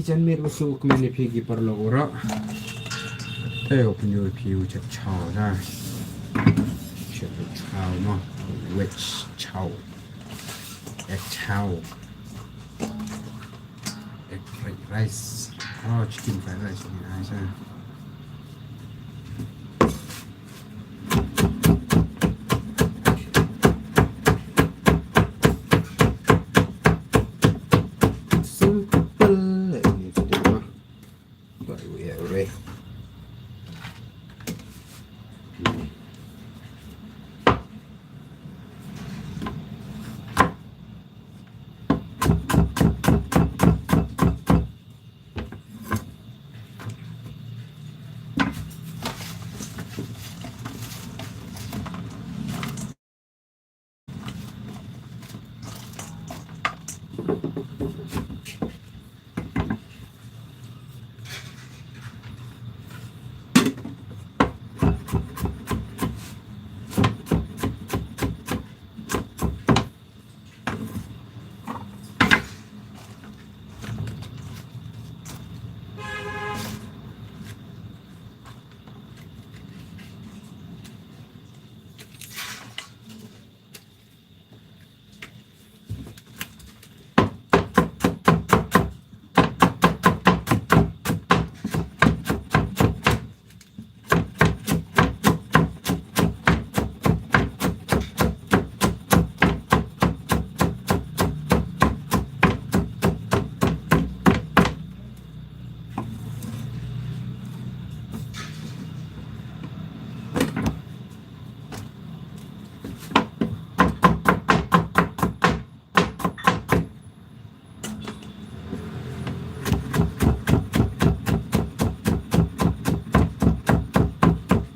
Janmiet u suk kmen ïa phi ki paralok u rok. Te u pynjur phi u chet chow na. Chet chow mo. Veg chow. Egg chow. Egg fried rice. Oh, chicken fried rice. Chicken rice, eh. Simple. Ini kita mah. Baru ya, udah.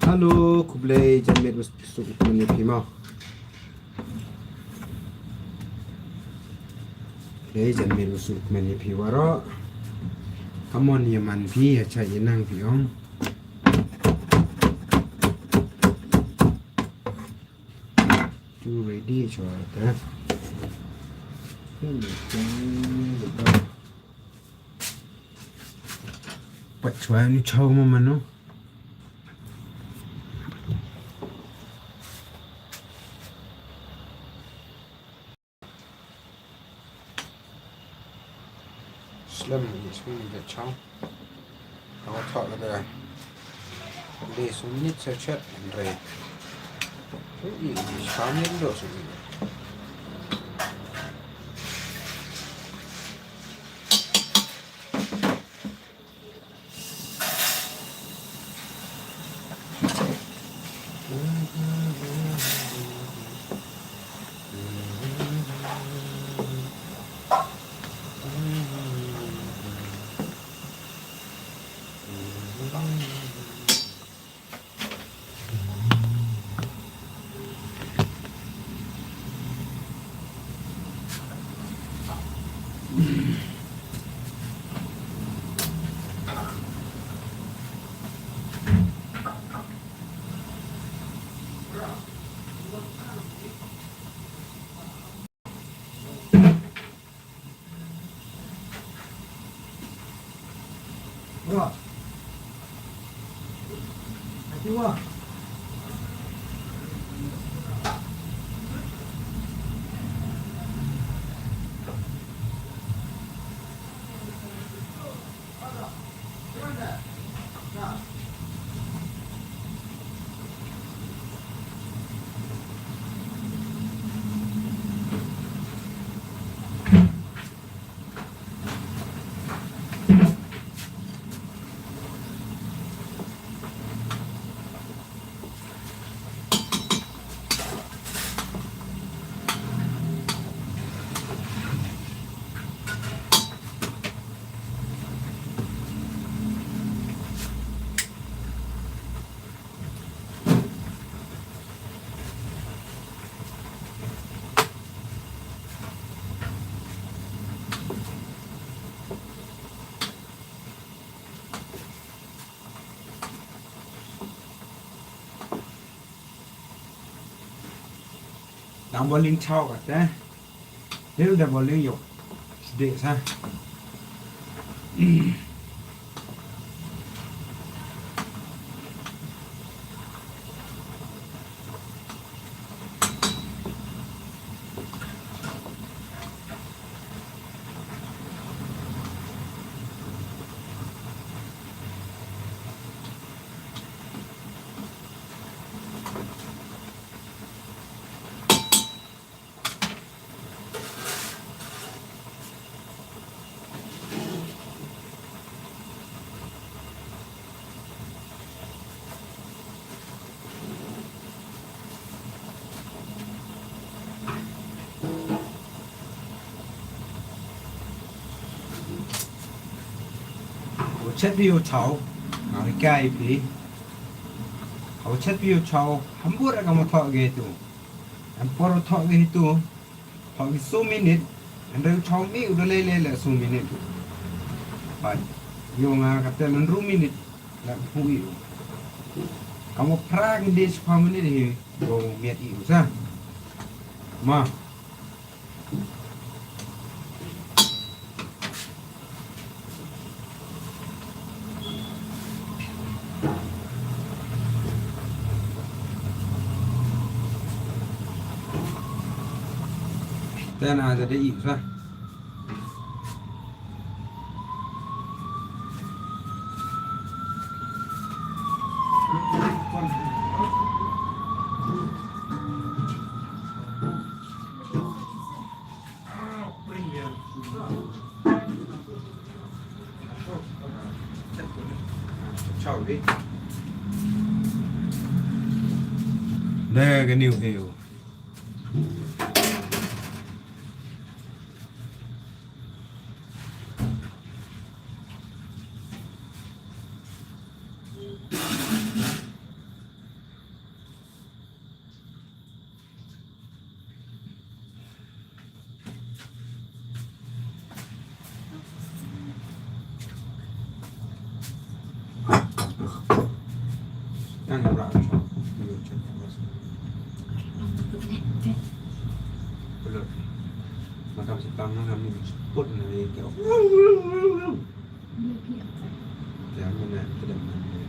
Hello, khublei, janmiet u suk kmen ïa phi mo. Khublei, janmiet u suk kmen ïa phi waroh. Come on, ïa man phi, ïa cha ïa nang phi ong. Tu ready chwa ta. Pat chwa ni chow mo mano. Slem ni, slem ni da chow. Ka wa thok ka da. Ka da sum ni sa chet, hynrei. Sum ni, sum ni da sum ni. Dang bowling chow kata. Hil da bowling yok. Sdeh sa. Chet ïa u chaw, nga hikai ïa phi. Haba chet ïa u chaw, hynrei ka mut thoh ïa tu. Em por thoh ïa tu. Thoh ïa tu minit. Hynrei u chaw mi u da lei lei la tu minit. Bad ïa nga kata hynriew minit la phu ïa u. Ka mut phra khyndiat shiphew minit hi. Go miat ïa u sa. Ma. Te na da dei sa. Dei ka new view. Makam sitang na kami put na ni. Te mynne te dang mynne.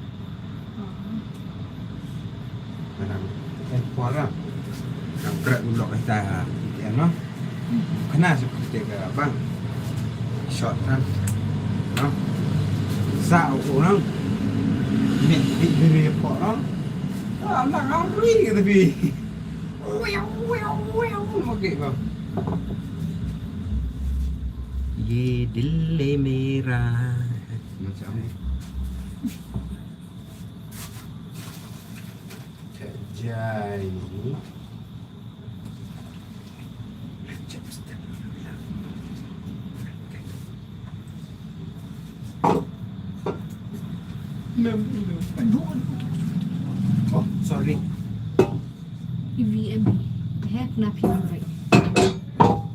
Mynne em por ra. Nang krek u lok ita ita no. Kena shu kute ka bang. Short kan. No. Sa u nang. Ni di diri por no. Ah, nang arui kata bi. Wow, wow, wow. Okay, bang. Ye dil le mera. Macam ni. Jai. Oh, sorry. Ivi em. Heh, kena phi, right?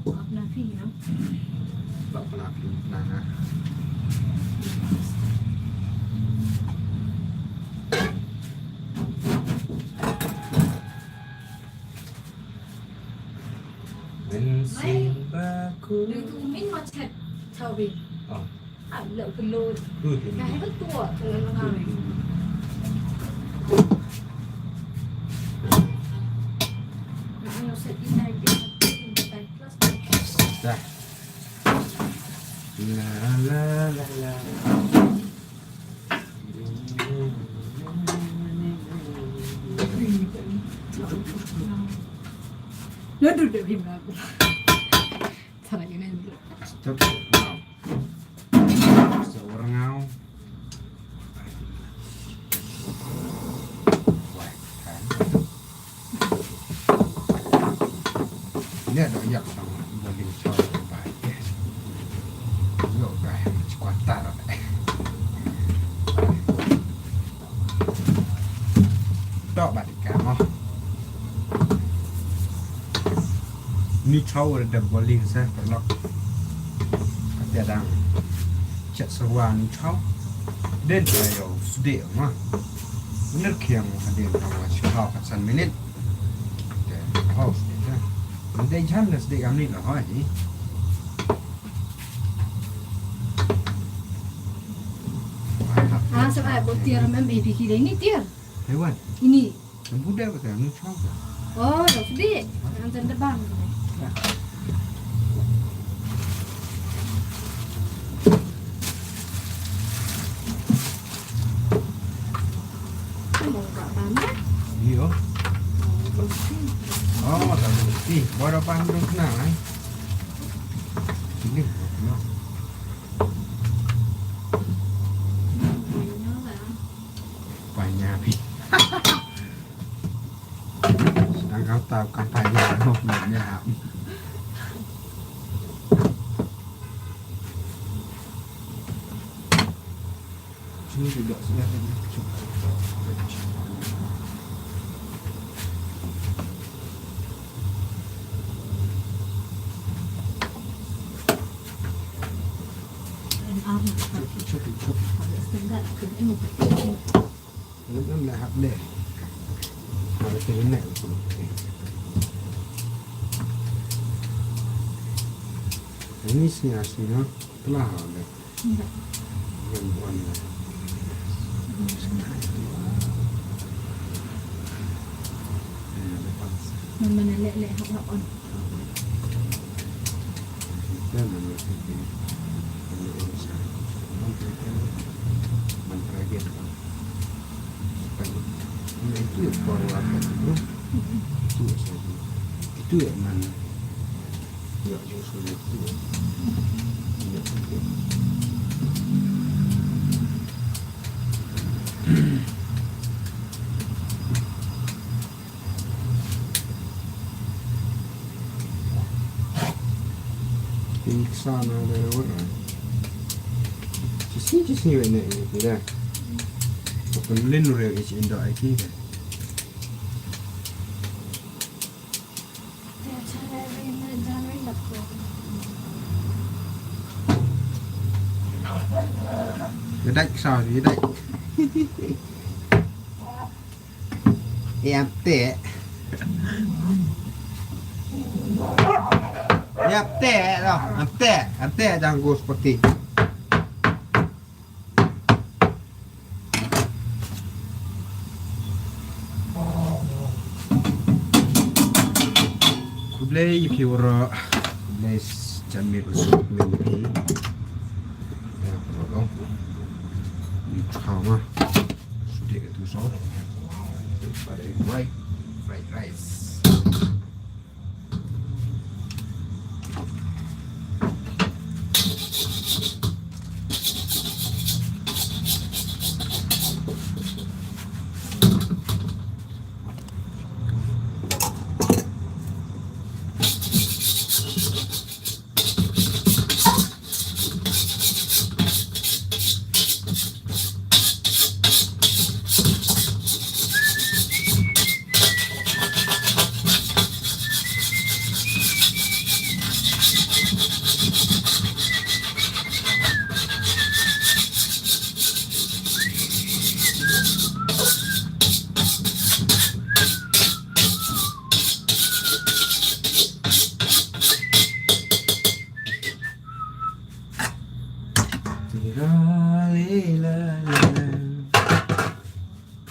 Kena phi, you know? Ba kena phi, kena nga. Min sin ba ku. Nang tu min ma chet, chaw bi. Oh. Ah, lok kelut. Duh, duh. Ka hei betul, kelut lengang. Duh, duh. Nang set in time, in time plus. Dah. La, la, la, la. Duh, duh, duh, duh. Salah ini. Stop now. Sa warngaw. Wai, kan. Ïa, da ïa, tang, boiling chow, bai. Yo, bai, squatter. Tok bad ïa ka mo. Ni chow da boiling sa paralok. Ka te dang chet syrwa ni chow. Den ka yo sdeh mo. Ner khiang ka den ka mo chow ka san minit. Te ho sdeh sa. Ni dei jan da sdeh ka minit la ho ni. Ko tiar mem e phi ki dei ni tiar. Taiwan. Ini. Yang budak kata nu chong. Oh, dah sedih. Yang jangan terbang. Ya. Mau kat mana? Iya. Oh, tak mesti. Baru paham tu kenal, eh. Sini, kenal. Panya pi. Sedang kau tahu kan panya, oh, panya. Sini juga, sini ada ni. Cuba. Cuba, cuba. Ini kan dah hap deh. Harus kena. Ini sini aslinya telah ada. Enggak. Yang bukan. Mana lek-lek hap-hap on. Itu ya baru apa tu? Itu ya saja. Itu ya mana? Ya, justru itu. Ya, itu. Pink sana ada orang. Sisi sisi wene ini tidak. Bukan lin orang isi indah aiki kan. Yedak sa yedak. Yap te. Yap te lo, yap te, yap te jang gus pati. Khublei ïa phi baroh. Khublei jan miet u suk kmen ïa phi. Ïa baroh. Ni chau ma. Sudik itu so. Fried, fried rice. Tira lela lela.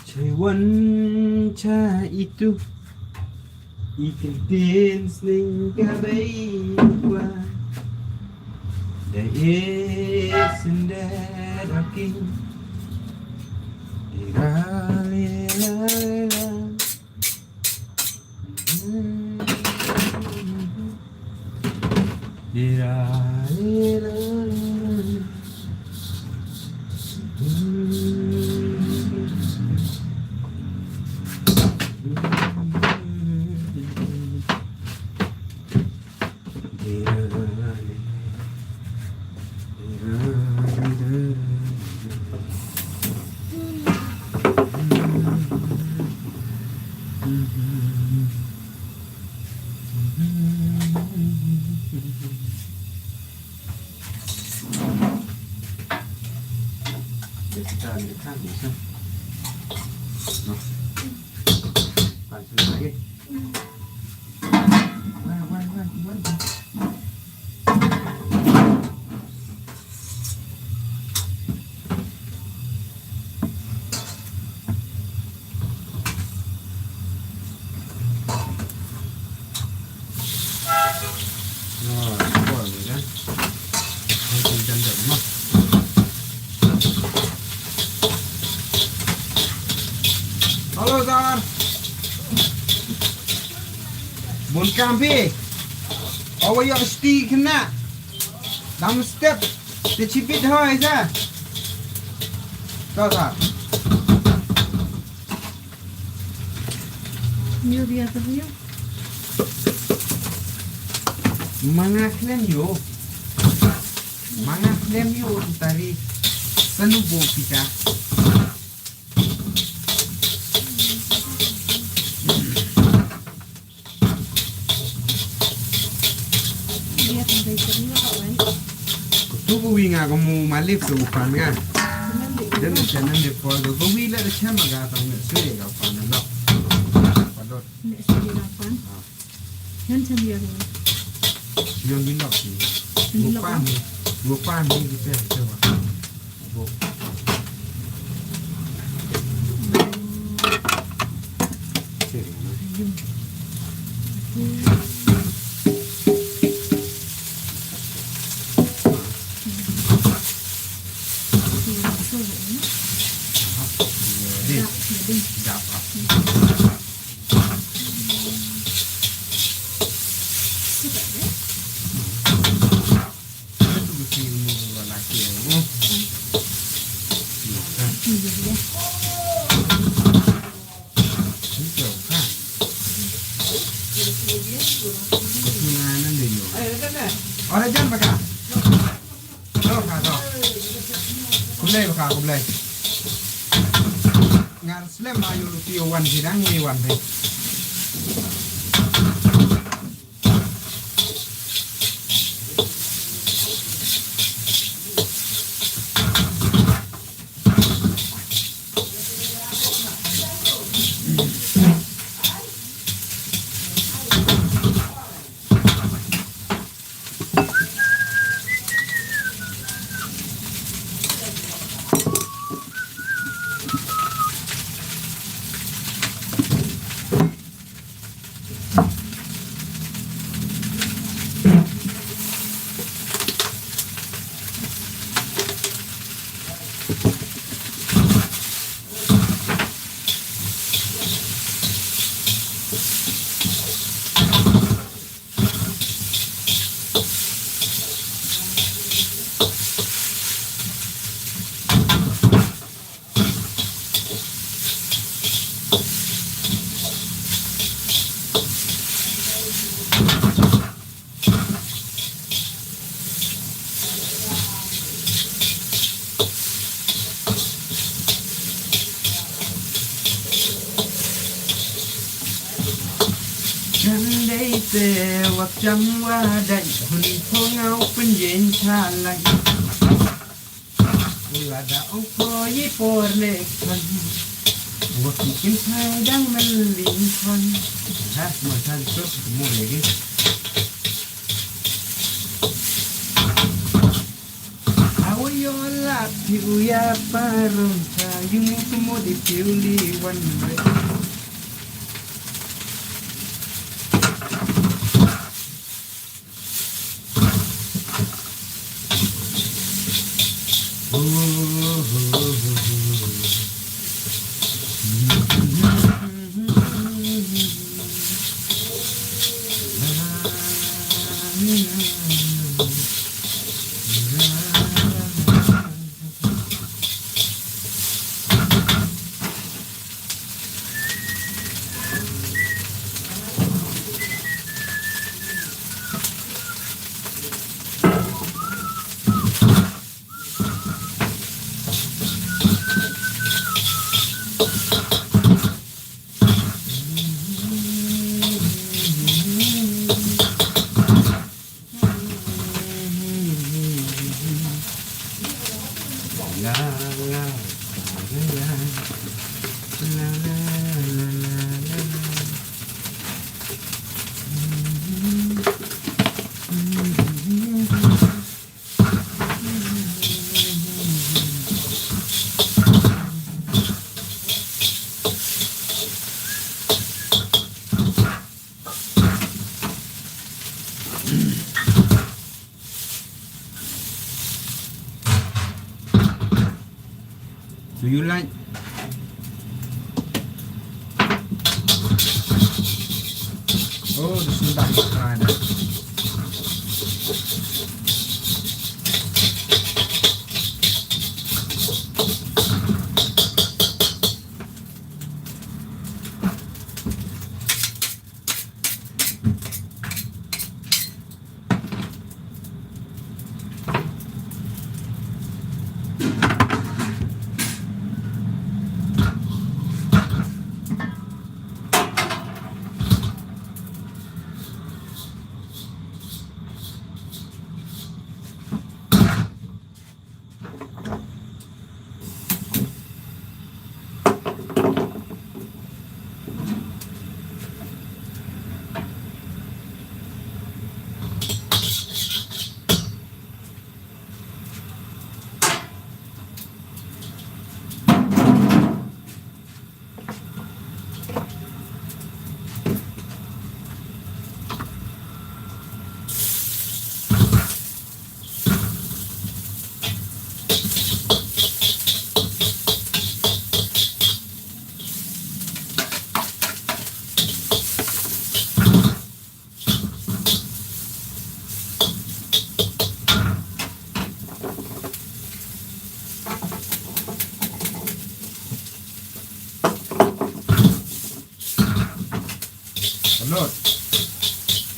Chai wan cha itu. Itin tin sning ka bei kwa. Da e senda da king. Tira lela lela. Hello, sir. Bun kam phi. Awa ïoh sti kena. Dam step. Te chibit hoi sa. To, sir. Ïoh dia tu ïoh. Manga khlem ïoh. Manga khlem ïoh tari. Sanu bo pika. Kutu ku wi nga ku mu malip tu u pan nga. Dan channel ni pol ku wi la chama ga tang ne sui ga pan na lok. Palot. Ne sui ga pan. Ah. Ngan cham ïa ru. Ïa ngi lok ni. Ngi lok. Mu pan ni. Mu pan ni kita kita wa. Bo. Seri na. Dap, dap. Ora jan baka. To ka to. Khublei baka, khublei. Ngar slem ma ïoh luti wan jidang ni wan dei. Kan dei te wat jam wa dai hun phong au pynjeng chalai. Lada u khoi por lek thon. Wa ki kin phai dang mel ling thon. Ha, mo than sos mo legi. Awo yo la piu ya parum sa yung mo di piu li wan re. Do you like? Oh, this is back. Hello.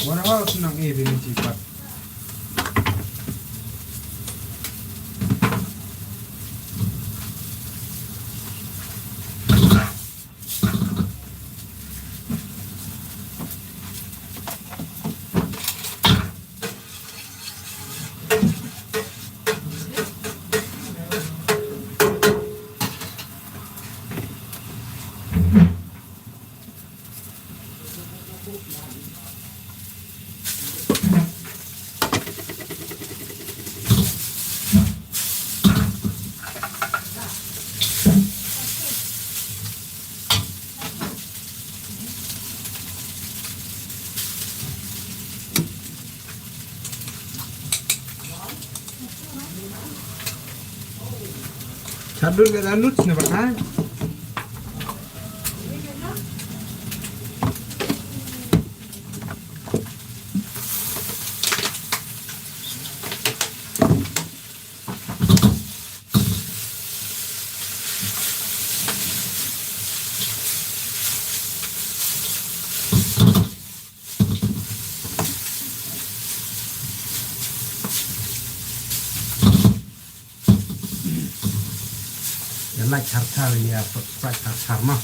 What else nang eh bini tipat? Chadun ka danut ne ba ka. Ïa like, share, share, ïa subscribe, share, share ma.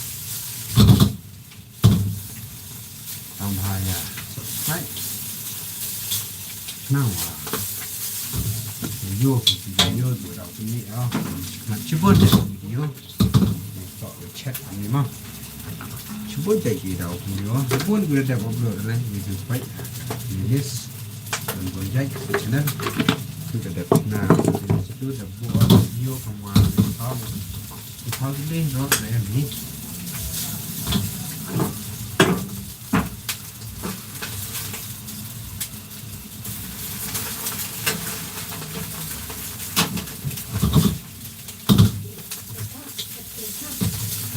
Tam ha ïa subscribe. Nang wa. Video, video, video, video. Nang chibun video. Tok chat ni ma. Chibun dei ki dau kumno. Bun guna dep upload na YouTube page. Ni list. Bun bun jai channel. Tu ka dep na. Tu dep buat video kamwa. Tau. Tau ni ro na ni.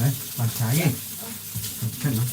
Eh, pansa ye. Kan, no?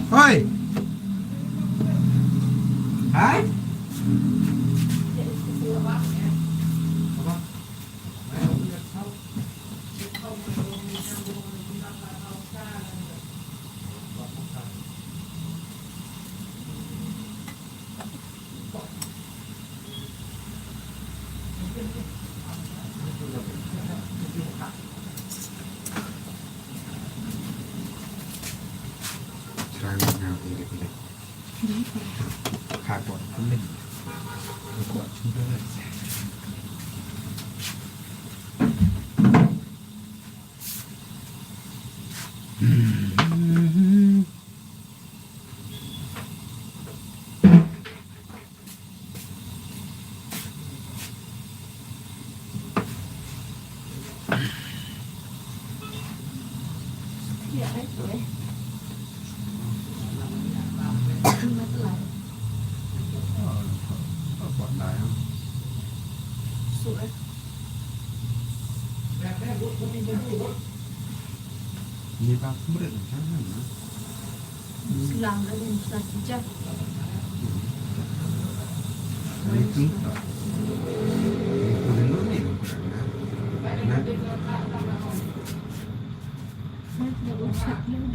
Hoi. Hai.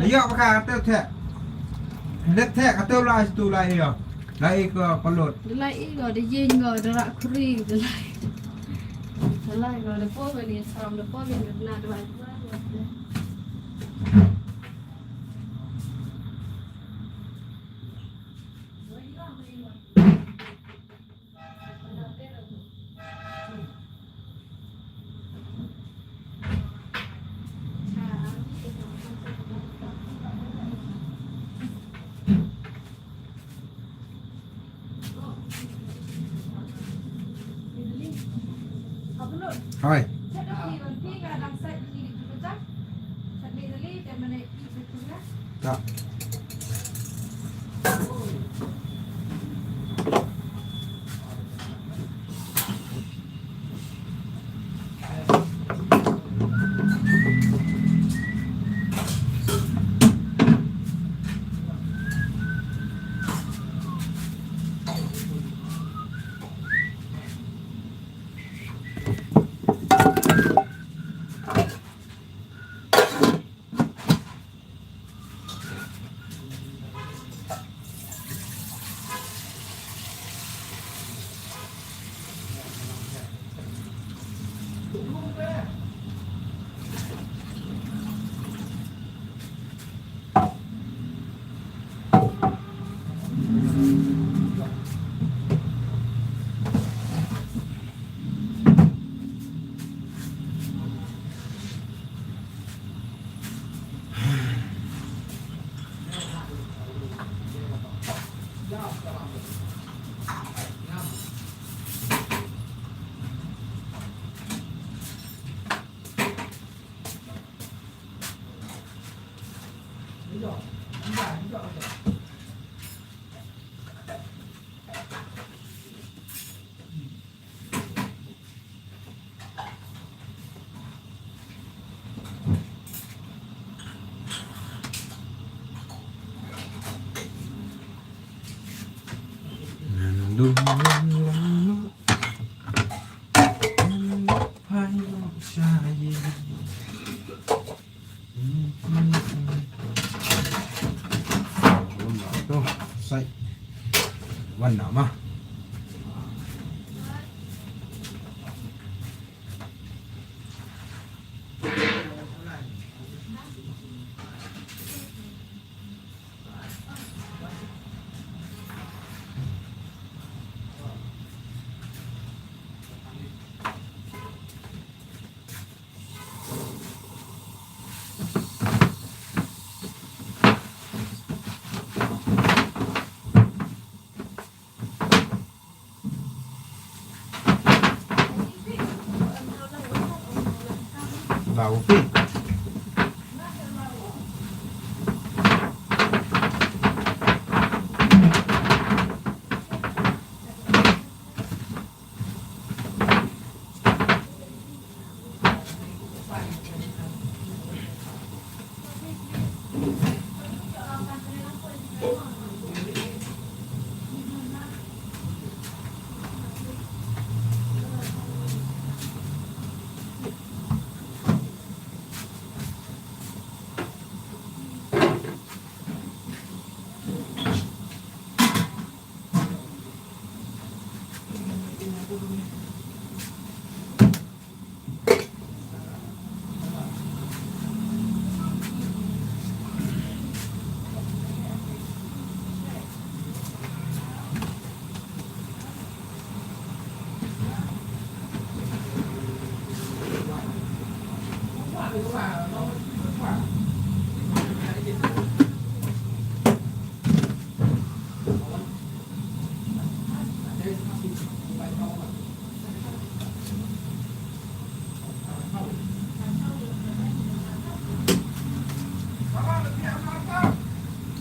Ayo, baka kata te. Lep te kata lai tu lai yo. Lai ko palut. Lai ko de yin ko de rak kuri de lai. De lai ko de po ni saram de po ni na de lai. Hoi. Wan na ma.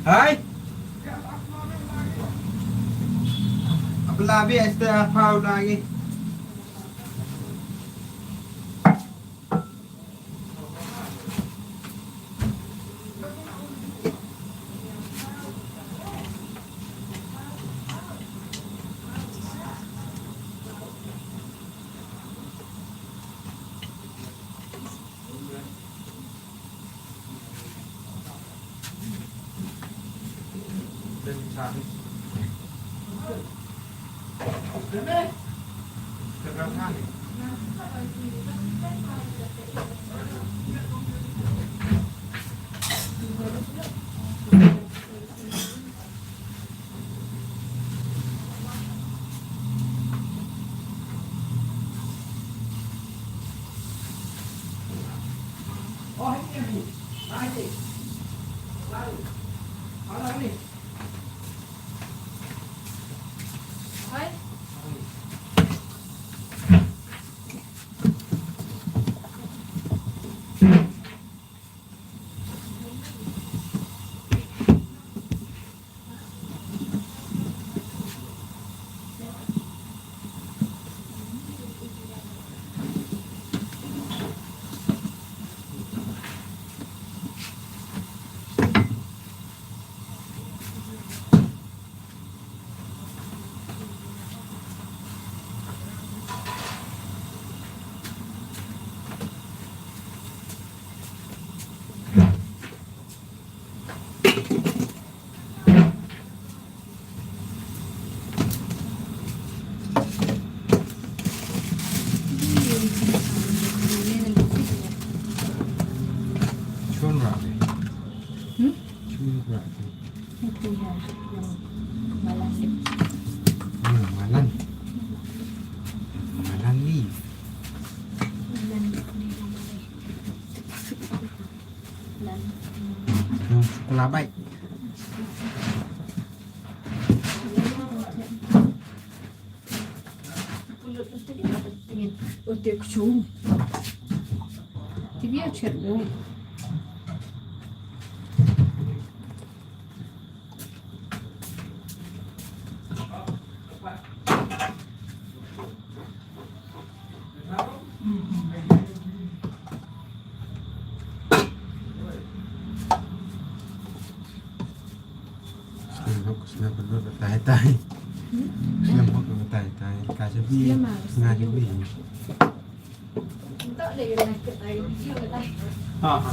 Hai. Abla bi este pau lagi. Chun rabi. Hmm? Chun rabi. Ito ya, yung malasip. Hmm, malan. Malan leaf. Malan leaf. Malan. Yung chocolate bite. Snem hok, snem hok, tai tai. Hmm? Snem hok, tai tai. Ka jabi. Snem ah, nga jabi. Ha, ha.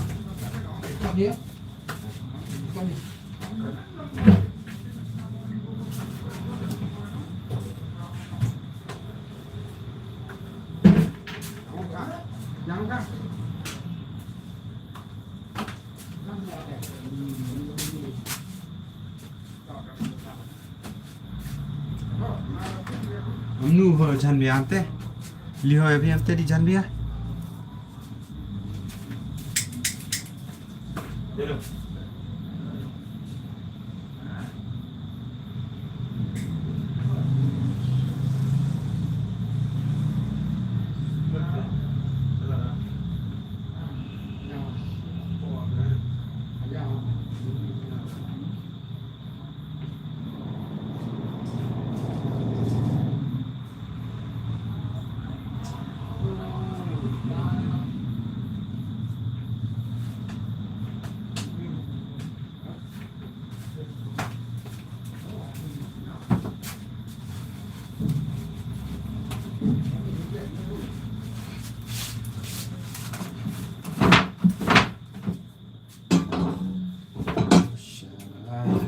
Amnu ho jan biang te. Li ho biang te di jan biang.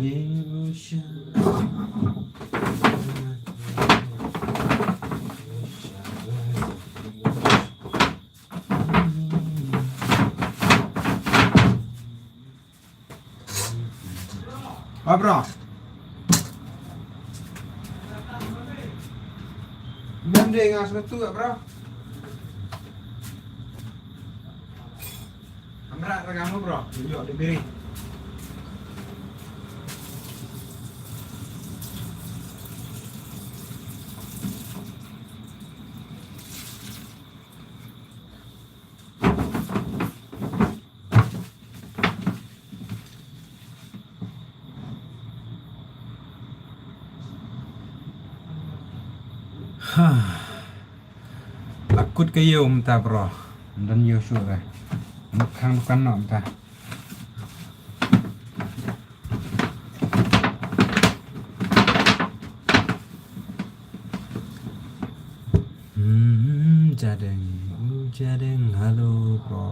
Ah, bro. Mem de ngas betu, bro. Amra ragam, bro. Yo, de biri. Ha. Akut ka ïew mynta, bro. Don ïew shuh re. Mut khang dukan noh mynta. Hmm, jadeng, u jadeng, halo, bro.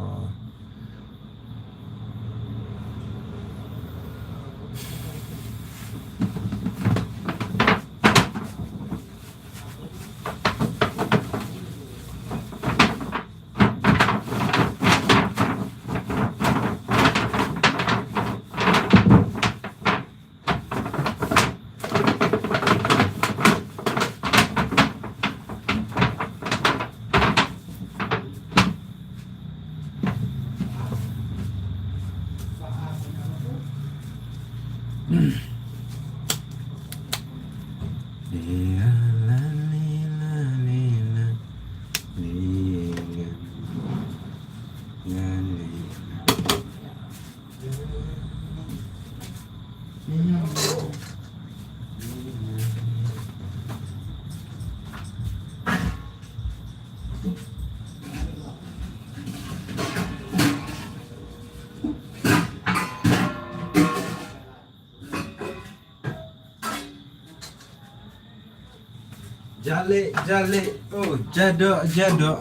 Jale, jale, oh, jadok, jadok.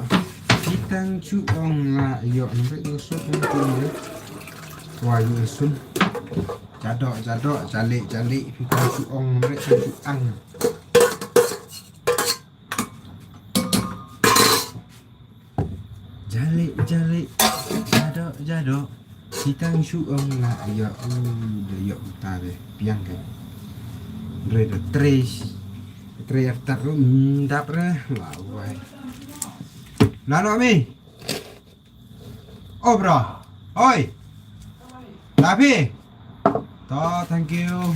Phi tang shu ong la ïoh, nampak ïoh sut, nampak ïoh. Wah, ïoh sun. Jadok, jadok, jale, jale. Phi tang shu ong, nampak shu ang. Jalik, jalik, jadok, jadok. Phi tang shu ong la ïoh, u, da ïoh uta be, piang ke. Re da tres. Tres artat ru, mm, dap re. Wah, wai. Nano mi? Oh, bro. Oi. Tapi. To, thank you.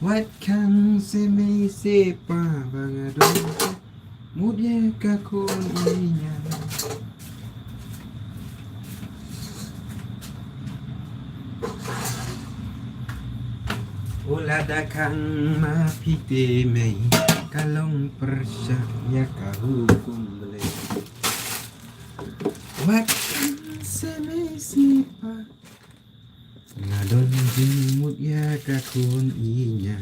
Wat khang se mei se pa ba nga don. Mut ïa ka khun ïa nga. U la da khang ma phi te mei, ka long pyrshah ïa ka hukum Blei. Wat khang se mei se pa. Nga don jingmut ïa ka khun ïa nga.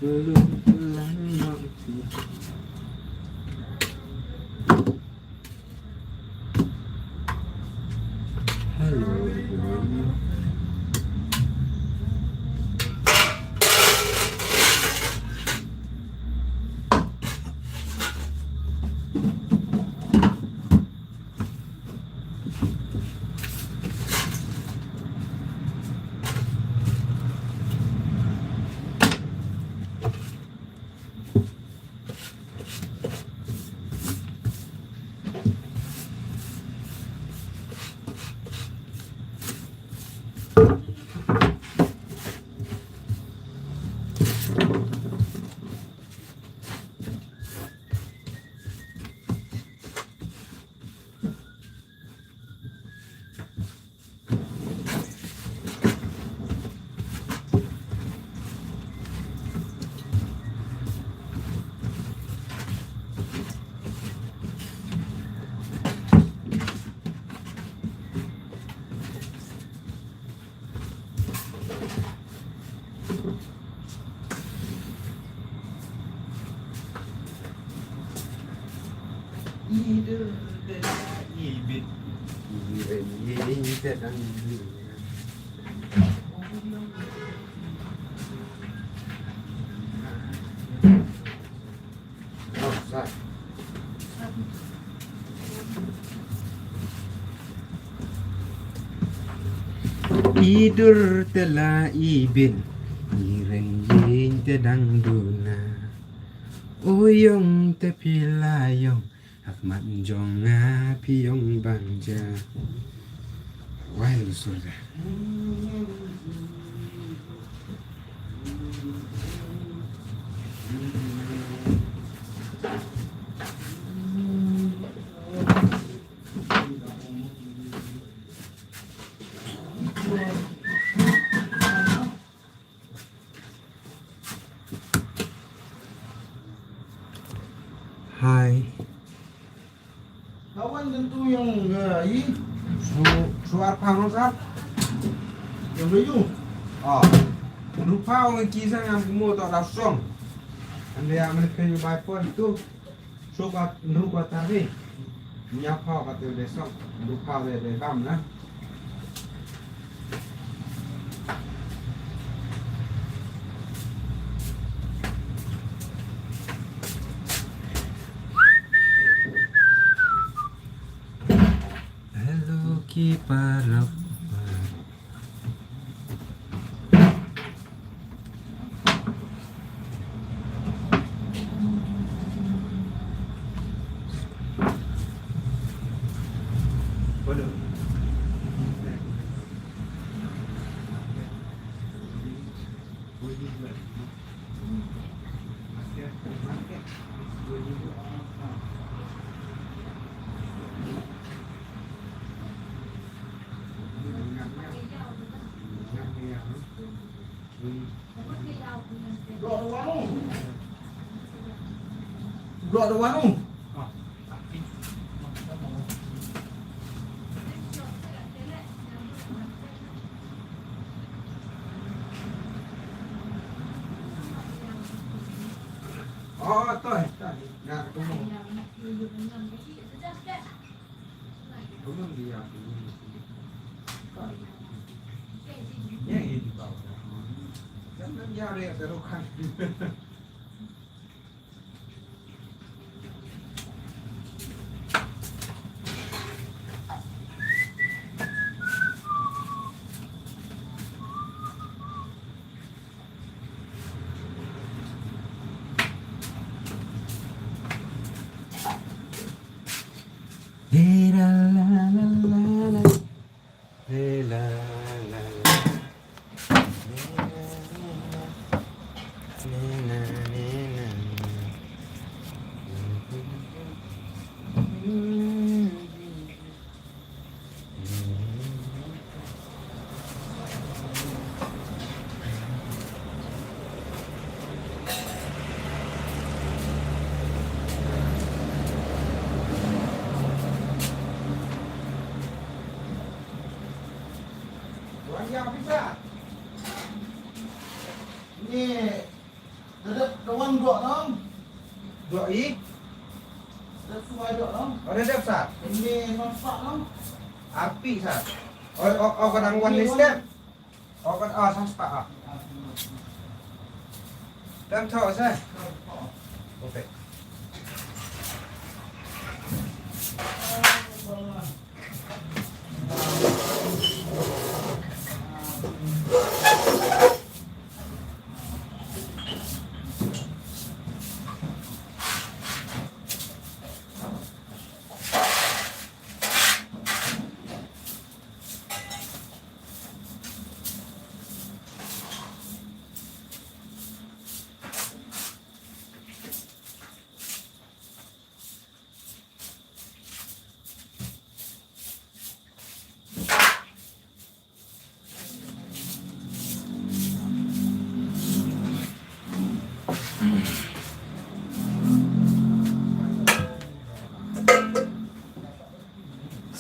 Hello, everyone. I dur te la i bin, i reng ïing te dang duna. U ïong te phi la ïong, ha khmat jong nga phi ïong bang ja. Wai lu sur da. Hai. Kawan tentu yang, eh, i. Su, su ar pang sat. Yang baju. Ah. Rupa orang kisah yang kumur tak dasong. Anda yang mereka yang bai pon tu. Su ka, nru ka tari. Nya phaw ka te de sok. Nru phaw de de bam na. Hello, ki paralok. Block the one. Oh, to, to. Nga ketemu. Belum dia. Yang ini bawa. Jangan dia ada terukan. Dep da wan dok nong. Dok i? Dep suwai dok nong. Ora dep sa? Ini non spak nong. Api sa. Oh, oh, oh, kadang wan ni step. Oh, kan, ah, sa spak, ah. Dam thok sa. Okay.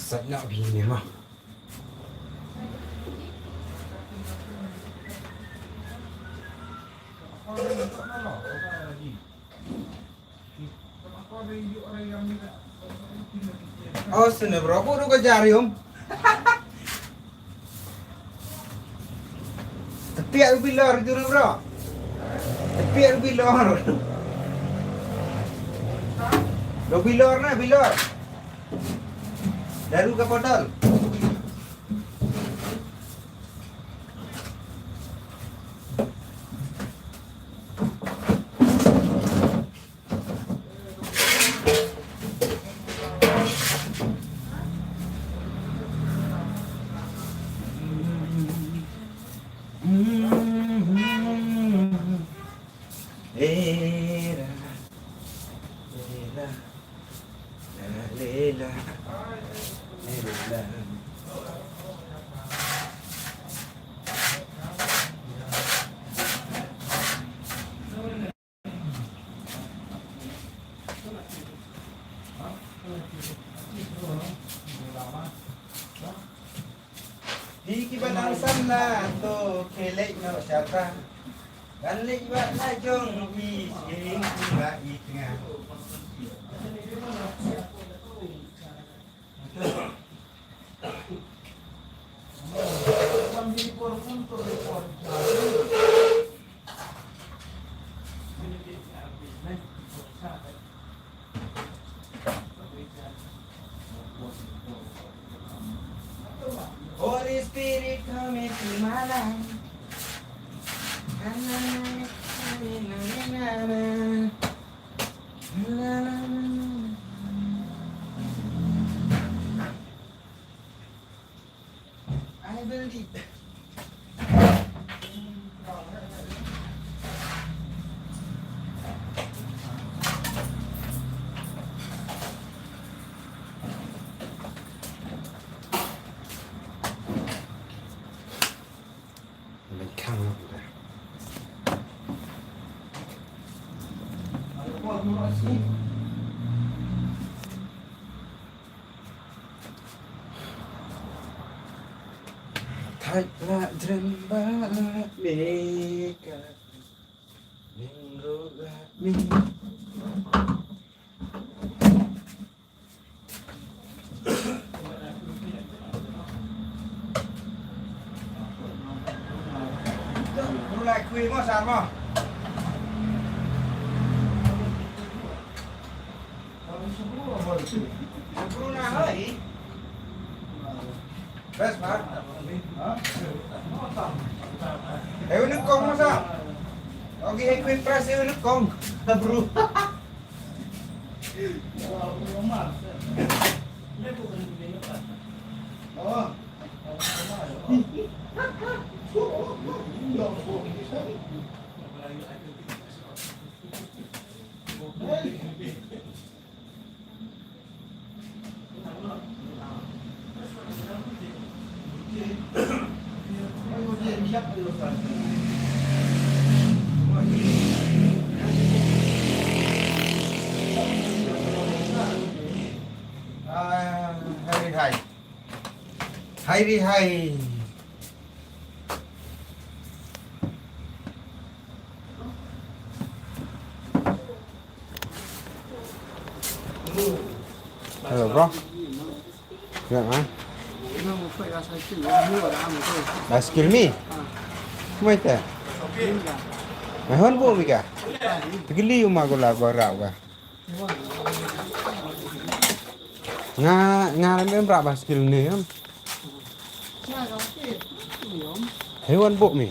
Sat nak bini mah. Oh, sini bro, bu du ka jarium. Tepiak u bilor juru bro. Tepiak u bilor. Lo bilor na bilor. Daru ka botol. Hi ki ba nang samla to khie leit noh shata. Kan leit wad la jong i sing ki ba i tnga. Holy Spirit, come into my life. Na, na, na, na, na, na, na, na, na. Na, na, na, na, na. I believe. Leit khang noh te. Thait la jrem ba la me ka. Ning ruh la me. Bru lai khui mo sar mo. Bru na hai. Best man. Eh, unu kong mo sa. Ogi hai khui press eh, unu kong. Bru. Ah, hai, hai. Hai ri hai. Hello, bro. Ïa, ha? Baskil mi? Mai te? Mai hon bo mi ka? Tgili ma ko la ba rap ka. Nga, nga ram em rap baskil ne em. Hei wan bo mi.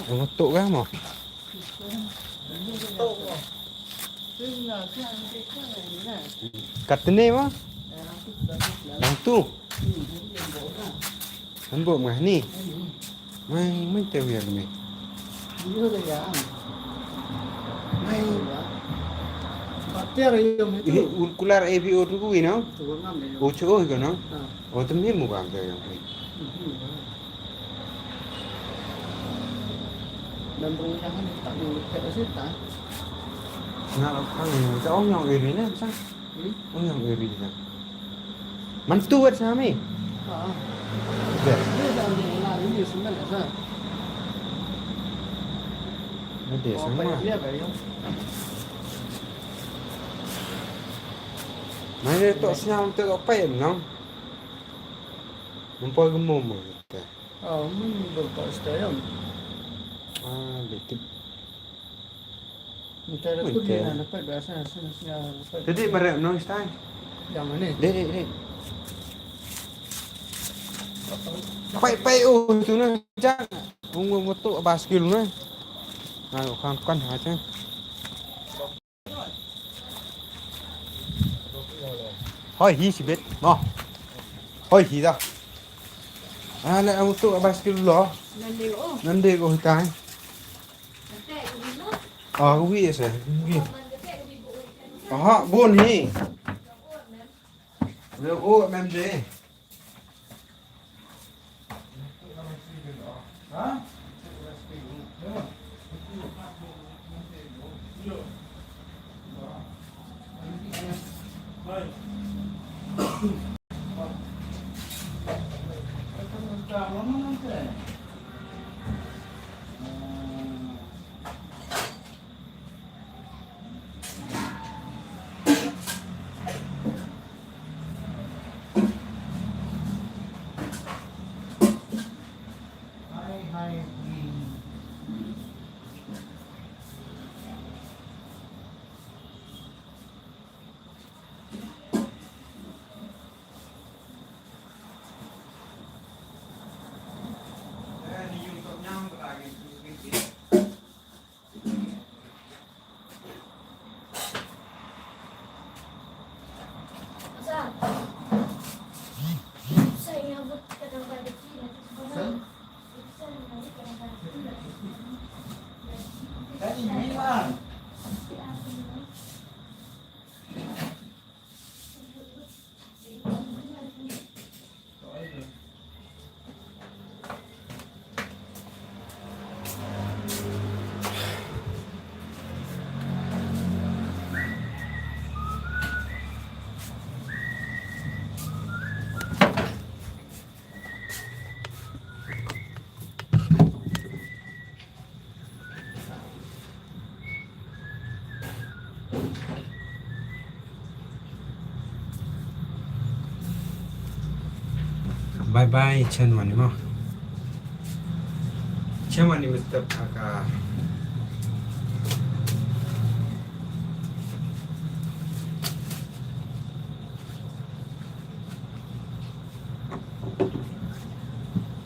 Em to ka mo. Katne mo. Nang tu. Kan bo mah ni. Mai, mai te wiar mi. Mai. Ul kular A B O tu ku wi no. O cho o ko no. O tem ni mu bang te yang. Nga lo khang ni ta ong yong iri ne sa. Ong yong iri ne. Man tu wat sa mi. Made sama. Mane to sñiaw to pai em no. Mun poi ke mum. Ah, mun do pa stayam. Ah, betul. Minta da kudi na dapat biasa hasil sñiaw dapat. Tadi barep no stai. Yang mana? Dek, dek, dek. Pai, pai, oh, tu na jang. Unggu motor baskil na. Nah, kan kan aja. Hoi hi sibet. No. Hoi hi da. Ah, na motor baskil lo. Nande ko hitai. Ah, wi ese. Wi. Aha, bon hi. Lo o mem de. Bye bye, Chen Mani mo. Chen Mani, Mister Paka.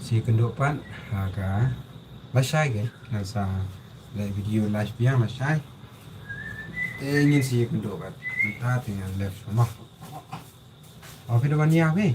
Shi kynduh pat, ha ka. Lashai ke, ngan sa leh video live biang lashai. Te ngin sa ïakynduh bad mynta te ngan left mo. Phi da wan ïa phi.